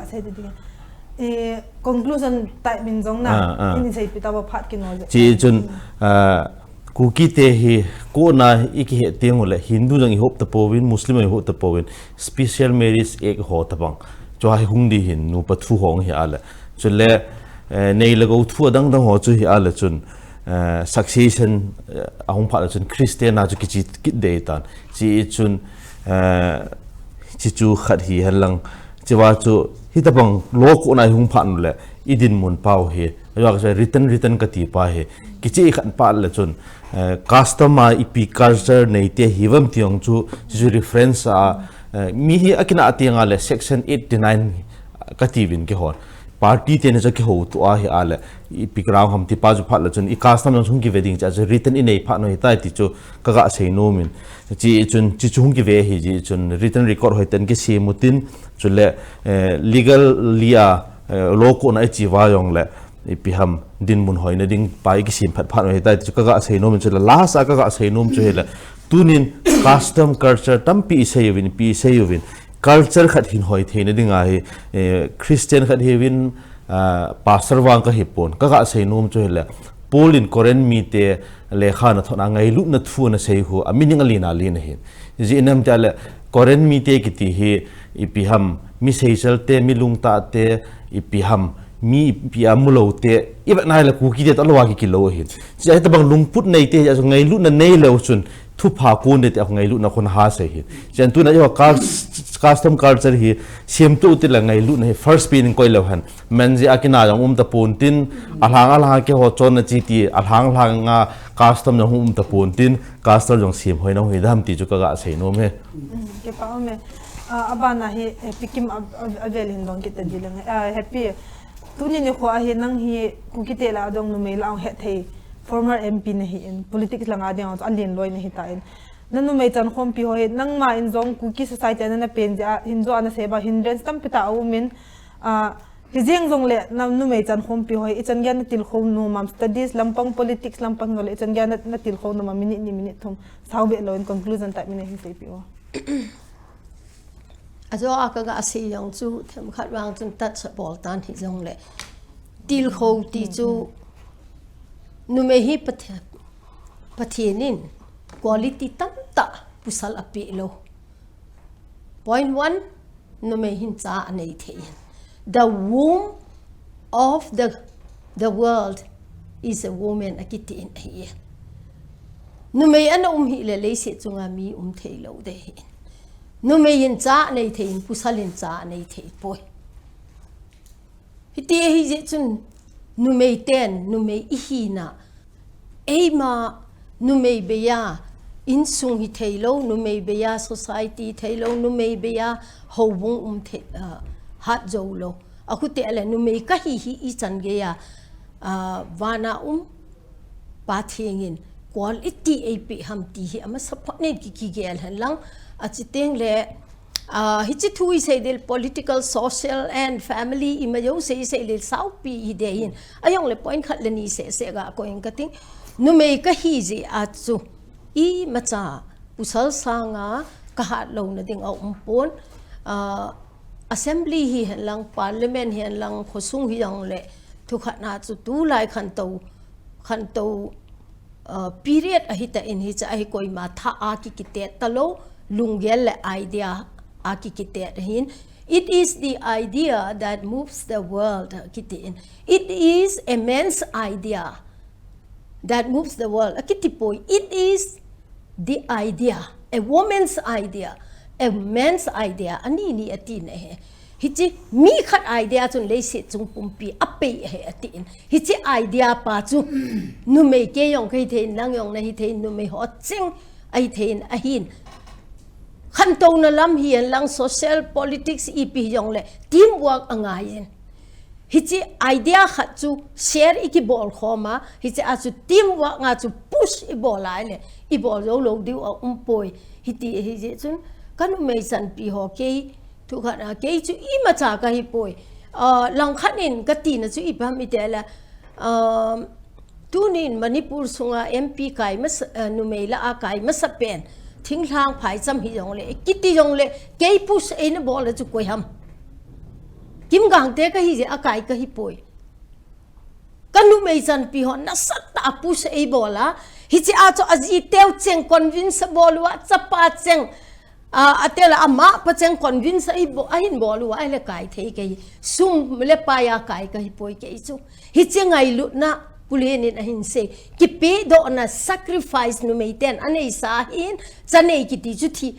Eh, conclusion type min jong na, ah, ah, in sei pi ta ba phat ki no. Che chun, ah, Kuki te hi, ko na i kihe teng u le, Hindu jong i hop ta pouvin, Muslim jong i hop ta pouvin, special marriage act ho tabang. Chu hi hung di hin, nupa thu hong hi a le. Chu le, eh, nei le go thu adang dang ho chu hi a le chun, eh, succession, eh, ahung phat le chun Christian a chu kichi kit dei tan. Chi chun, eh, chi chu khat hi hen lang. Chi va chu, hi tabang lo ko na hung phat nu le, i din mun pau hi. Ayo ka written, written ka ti pa hi. Kichi khat pa le chun, eh, custom a ipi culture nei te hi vam ti ong chu, chu reference a, eh, mi hi akina ati nga le section eighty nine ka ti vin ki hon. Party te ne cha ki ho tu a hi a le, ipi ground ham ti pa chu phat le chun, i custom jong chung ki ve ding cha chu written i nei phat no hi tai ti chu ka ga sei nom in. Chi chun, chi chu hung ki ve hi chi chun, written record hoi ten ki si mu tin, chu le, eh, legal li a, eh, lo ko na i chi va yong le, ipi ham dinmun hoina ding pa i kisim phat phat ahi tai, chu ka ga sei nom chu la, last a ka ga sei nom chu hi le, tunin custom culture tampi i sei uvin, pi i sei uvin, culture khat hin hoi theina ding ahi, eh, Christian khat hi uvin, ah, pastor vang ka hi pon, ka ga sei nom chu hi le, Paul in Corinth mi te lekha na thona ngailutna thu na sei hu, a meaning a lina lina hin. Ji inam te le, Corinth mi te kiti hi, ipi ham, mi seichal te, mi lungta te, ipi ham, mi ipi a mu lo te, i vet nai le Kuki te ta lo a ki ki lo hin. Chi ai ta bang lungput nei te, a ngailutna nei lo chun, thupha kun de te a ngailutna kun ha sei hin. Chi an tu na yo cus-, custom culture hi, siam tu te la ngailutna hi, first pin koi lo han. Menji a kina jong um ta pon tin, a lhang a lhang ke ho chon na chi ti, a lhang lhang a custom jong um ta pon tin, custom jong siam hoi na hui dam ti chu ka ga sei nom e. Kipa um e. Ah, a ban a hi, eh, Pi Kim a, a, a vel hin dong kit ta di leng. Ah, Happy. Tuni nikho a hi nang hi Kuki te la dong numei la ong het thei former M P na hi in, politics langa ding a len loi na hi ta in. Na numei chan khompi ho hi, nangma in jong Kuki society a na na pen jeh a, hin jo a na sei ba, hindrance tampi ta a um in, ah, hijeng jong le na numei chan khompi ho hi, i chan gei a na tilkhou nom am, studies lampang, politics lampang jong le, i chan gei a na, na tilkhou nom am, minute ni minute thum, sao be lo in conclusion ta min a hin sei pi o. A jo a ka ga sei jong chu, them khat vang chun tat sa bol tan hi jong le. Tilkhou ti chu, numei hi Pathe-, Pathen in quality tam tah pasal a pe lo. Point one, numei hin cha a nei thei. The womb of the, the world is a woman akiti in ahi. Numei ana um hile leiset chunga mi um thei lou ding ahi. Numei in cha nei thei in, pasal in cha nei thei poi. Hiti ahi jeh chun numei ten, numei ihina, eima numei beiya insung hi thei lou, numei beiya society thei lou, numei beiya houbung um thei, ah, hat jou lou. Akhu te ale numei kahi hi ichan geiya, ah, vana um Pathen in quality eipeh ham ti hi amasa phat nin ki, kigel hen lang, achi teng le, ah, hichi thu isei ding political, social and family ima jouse isei ding saupi hi ding ahin. Ajong le point khat le ni seh seh ga koi ing kating. Numei kahi jeh a chu imacha pasal sanga kahat louna ding aum pon. Ah, assembly hi hen lang, parliament hi hen lang, khosung hi jong le, thukhat na chu tulai khantou, khantou, ah, period ahi tan hiche ahi, koima thah a ki, kitet talou, lunggel le idea a ki, kitet ahin. It is the idea that moves the world, kiti in. It is a man's idea that moves the world, akiti poi. It is the idea, a woman's idea, a man's idea, ani ni ati na ahi. Hichi mi khat idea chun leiset chung pumpi apei ahi ati in. Hichi idea pa chu numei kei jong kahi thei in, nang jong nahi thei in, numei ho cheng ahi thei in ahin. Khantouna lam hi hen lang, social politics ipi hi jong le teamwork angai in. Hichi idea khat chu share iki bol khom a, hichi a chu teamwork nga chu push ibol a ile, ibol jou lou diu aum poi. Hiti ahi jeh chun, ka numei chanpi ho kei, thukhat a kei chu imacha kahi poi. Ah, langkhat in kati na chu ipi ham iti le, ah, Tunin Manipur sunga M P kai masa, eh, numei lah a kai masa pen, thinglhang phaicham hi jong le, kiti jong le, kei push eina bol a chu koi ham. Kim Gangte kahi jeh a kai kahi poi. Ka numei chanpi ho nasatah a push eibol a, hichi a chu aji teu cheng convince abol uva, chapa cheng, a, atel a ama pa cheng convince ahi bo-, ahin bol uva, ahile kai thei kei. Sum le pai a kai kahi poi kei chu. Hiche ngailutna Pu Len in ahin sei. Kipedohna sacrifice numei ten anei sa hin, chanei kiti chu thi,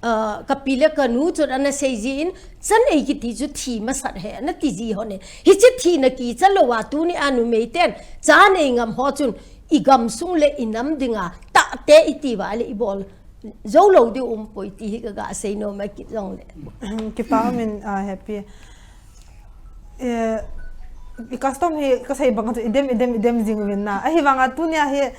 ah, ka pi le ka nu chun ana sei jin, chanei kiti chu thi masat ahi, ana ti ji hon e. Hiche thina kicha lou a tuni a numei ten, chanei ngam ho chun, i gamsung le i nam dinga, tahte iti uva le ibol jou lou diu um poi ti hi ka ga sei nom a kit jong le. Kipa um in, ah, Happy. Eh, i custom hi ka sei bang chu idem, idem, idem jing uvin na. Ahivang a tunia hi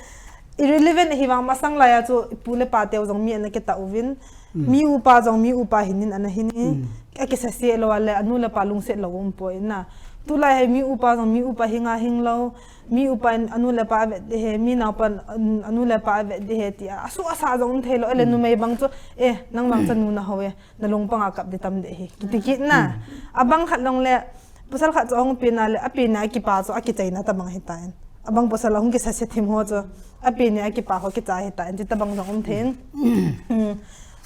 irrelevant ahivang masang lai a chu pu le pa teu jong mi ana kitah uvin. Mm. Mi upa jong mi upa hin in ana hin in. Mm. Akisase lou a le anu le pa lungset lou um poi na. Tulai hi mi upa jong mi upa hinga hing lou. Mi upa in anu le pa avet ding ahi, mi naopa in, um, anu le pa avet ding ahi tia. Asu asa jong um thei lou, ele, mm, numei bang chu, eh, nang bang chu, mm, nu na ho e, na lungpang a kap ding tam ding ahi. Kiti kit na. Mm. Abang khat long le, pasal khat chu ahung pen a le, apen a kipa chu akichaina tabang ahi tan. Abang pasal ahung kisase thim ho chu, apen a kipa ho kicha ahi tan, ti tabang jong um thei in. Mm. Mm.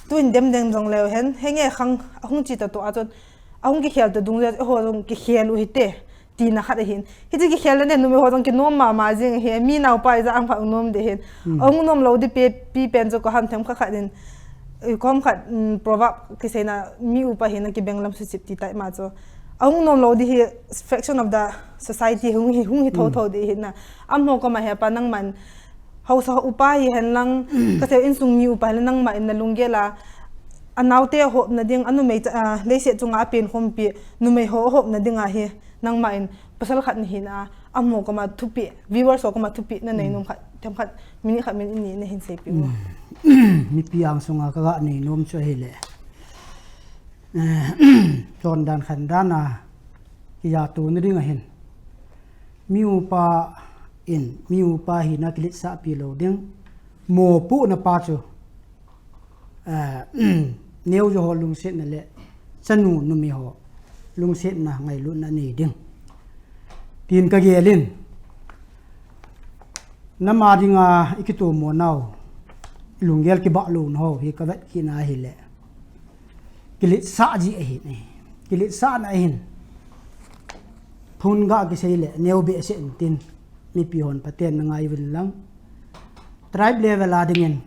Tuin dem dem jong leu hen, henge khang, ahung chi ta tu a chu, ahung kikhel ta dung le, ho jong kikhel u hite. Tina khat ahin. Hiche kikhelna nen numei ho jong kinom mama jing ahi, mi naopa ija ang pha nom ding ahin. Hmm. Ahung nom lou ding pi, pi pen chu ko ham them kha khat in, eh, kom khat, mm, proverb kiseina mi upa hina kibeng lam susip ti tai ma chu. Ahung nom lou ding hi fraction of the society hung hi, hung hi tho, hmm, tho ding ahin na. Amaho koma hepa nangman Haosa upa hi hen lang, kasei insung mi upa hi hen lang, nangma in na lunggel a, anaote ahopna ding, anumei cha-, a, leiset chunga apen khompi, numei ho ahopna ding ahi, nangma in pasal khat nahin a, amaho koma thupeh, viewers ho koma thupeh, nanei nom khat, themkhat, minute khat, minute ni nahin seipeh u. Mm. Mipi angsunga kaga nei nom chu ahile. Eh, chondan khandan a, kijato na ding ahin. Mi upa in, mi upa hina kiletsahpi lou ding. Mopohna pa chu, eh, neo jo ho lungsetna le, chanu numei ho lungsetna ngailutna nei ding. Tin kagel in, nama dinga ikitomo nau, ilunggel kibah louna ho, hi kavet kit na ahile. Kiletsah ji ahin, eh. Kiletsahna ahin. Thun ga kisei le, neo behseh in tin. Mipi hon phaten na ngai uvin lang. Tribe level a dingin,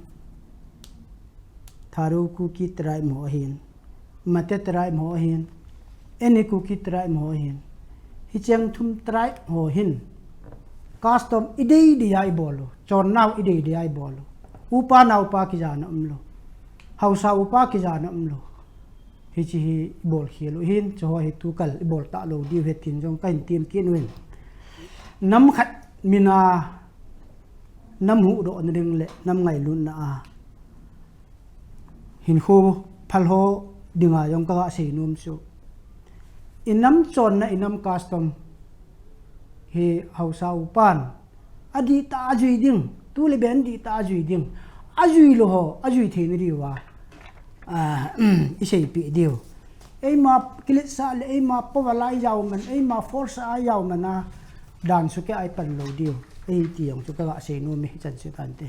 Thadou Kuki tribe ho ahin, Mate tribe ho ahin, any Kuki tribe ho ahin, hicheng thum tribe ho hin custom ideidei a ibol u, chonnau ideidei a ibol u. Upa naupa kijana umlou, haosa upa kijana umlou. Hiche hi ibol khel u hin, chuho hi tukal ibol talou diu ahi tin jong kahin tem kit uvin. Nam khat min a nam huhdoh na ding le nam ngailutna a hinkho phal ho dinga jong kaga seinom chu, inam chonna, inam custom hi haosa upan adih tah a ajui ding, tu le ben dih tah a ajui ding, ajui lou ho ajui theina diuva, ah, iseipeh diu. Eima kiletsah le eima power a ijao man, eima force a ijao man a, dan sukeh a ipan lou diu ahi ti jong chu kaga seinom e, hichan chu tante.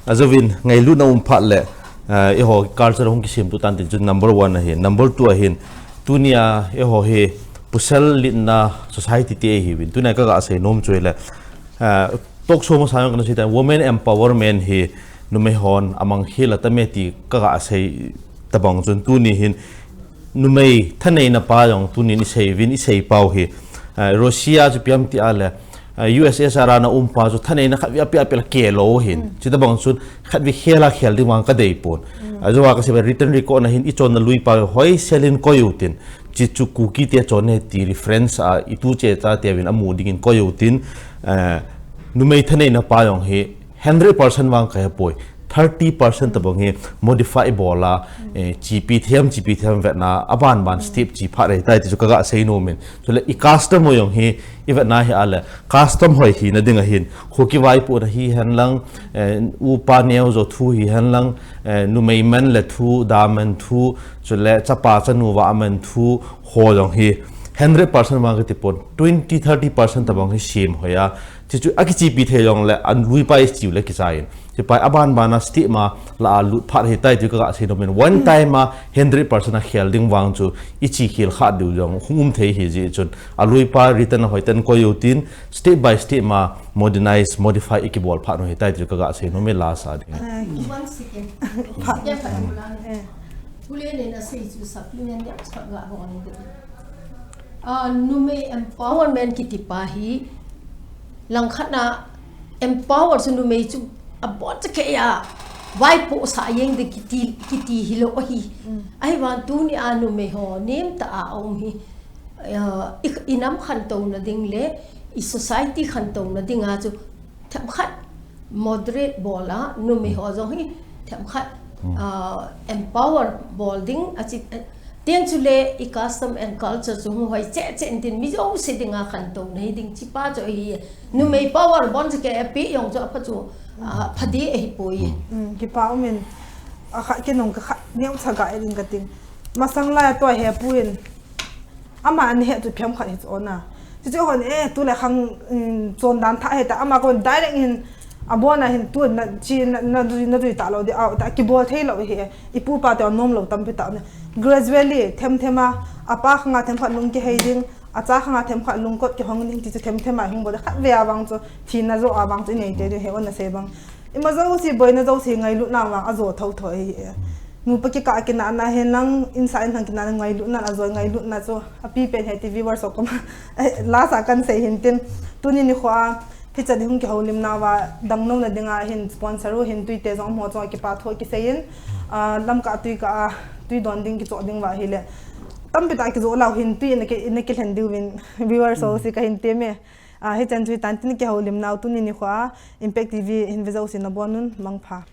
Ajouvin ngailutna um phat le, eh, eiho culture hung kisemtuh tan tin chu number one ahin, number two ahin, tunia eiho hi pasal litna society te ihiuvin, tunia kaga seinom chu ahile, eh, talk show masa jong kana seitan, women empowerment hi numei hon amang khel a tame ti kaga sei tabang chun, tuni hin numei thaneina pa jong tunin isei uvin, isei pau hi, eh, Russia chu ipi ham ti a le, eh, U S S R ana um pa chu thaneina khatvei apeh apeh le kelou ahin. Chuti bang chun khatvei khel a khel ding vang kadei pon. Ajou a kasei uva written record na hin ichonna lui pa hoi selin koi utin. Chuchu Kuki te chonna ahi ti reference a itu che chate uvin amu dingin koi utin, eh, numei thaneina pa jong hi hundred percent vang kahe poi, thirty percent tabang hi modify bol a, eh, chepi thei ham, chepi thei ham vetna, aban ban step che phat ahitai ti chu kaga seinom in. Chule i custom ho jong hi ivetna hi a le, custom hoi hina ding ahin, khoki vaipohna hihen lang, eh, upa neo jo thu hihen lang, eh, numei man le thu, da man thu, chule chapa chanu vah man thu ho jong hi hundred percent vang kati pon, twenty, thirty percent tabang hi sem hoi a. Chuchu akichepi thei jongle, alui pa iche u le kichai in. Chupa aban ban a step ma la a lut phat ahitai ti kaga seinom in. One time a hundred percent a khel ding vang chu iche khel kha diu jong hung um thei ahi jeh chun, alui pa written a hoiten koi utin, step by step ma modernize, modify ikibol phat u ahitai ti kaga seinom in, lasa ding. One second. Second khat u lang. Pu Len in asei chu supplement ding chu kaga hon in kati. Ah, numei empowerment kiti pa hi langkhat na empower chu numei chu aboncha kei a vaipoh sah jeng ding kiti, kiti hilou ahi. Ahivang tunia numei ho nemtah a aum hi, ah, i, inam khantouna ding le i society khantouna dinga chu themkhat moderate bol a, numei ho jong hi themkhat, ah, empower bol ding achi, eh, teng chule i custom and culture chu hung hoi cheh cheh in tin mi jouse dinga khantouna hi ding chupa chu ahi. Numei power boncha kei a pe jong chu apha chu, ah, pha ding ahipoi. Kipa um in, akhat kinung ka khat neocha ga e ding kating. Masang lai a tua hepu in, ama ana het chu themkhat hi chu ona. Chuchu hon e, tu le khang, um, chondan thah hita, ama kon direct hin, abona hin tu na, chi na, na dui, na dui talou di, au, ta kibol theilou hi e. Ipu ipa te anom lou tampi tah ne. Gradually, themthem a, apa khanga themkhat lung kihei ding, acha khanga themkhat lungkot kihong ding ti chu themthem a hung bol khatvei a vang chu, thina jo a vang chu inei tei ding ahi, ona sei bang. Ima jouse, boina jouse ngailutna vang ajo thotho ahi e. Nupa kikah kinahna hen lang, insah inlhang kinahna ngailutna, ajo ngailutna chu apipen ahi ti viewers ho koma, eh, lasa kan sei hin tin. Tuni nikho a, hichan hung kihoulimna uva, dangnouna dinga hin sponsor u hin Tuite jong amaho chunga kipathu kisei in, ah, lamkah tuikah a, tui don ding kichoh ding uva ahile, tampi tah kijoh lou hin tui ina ki, ina kilhen diuvin viewers ho si kahin tem e. Ah, hichan chu hitan tin kihoulimnau tuni nikho a Impact T V hin ve jouse nabonun mangpha.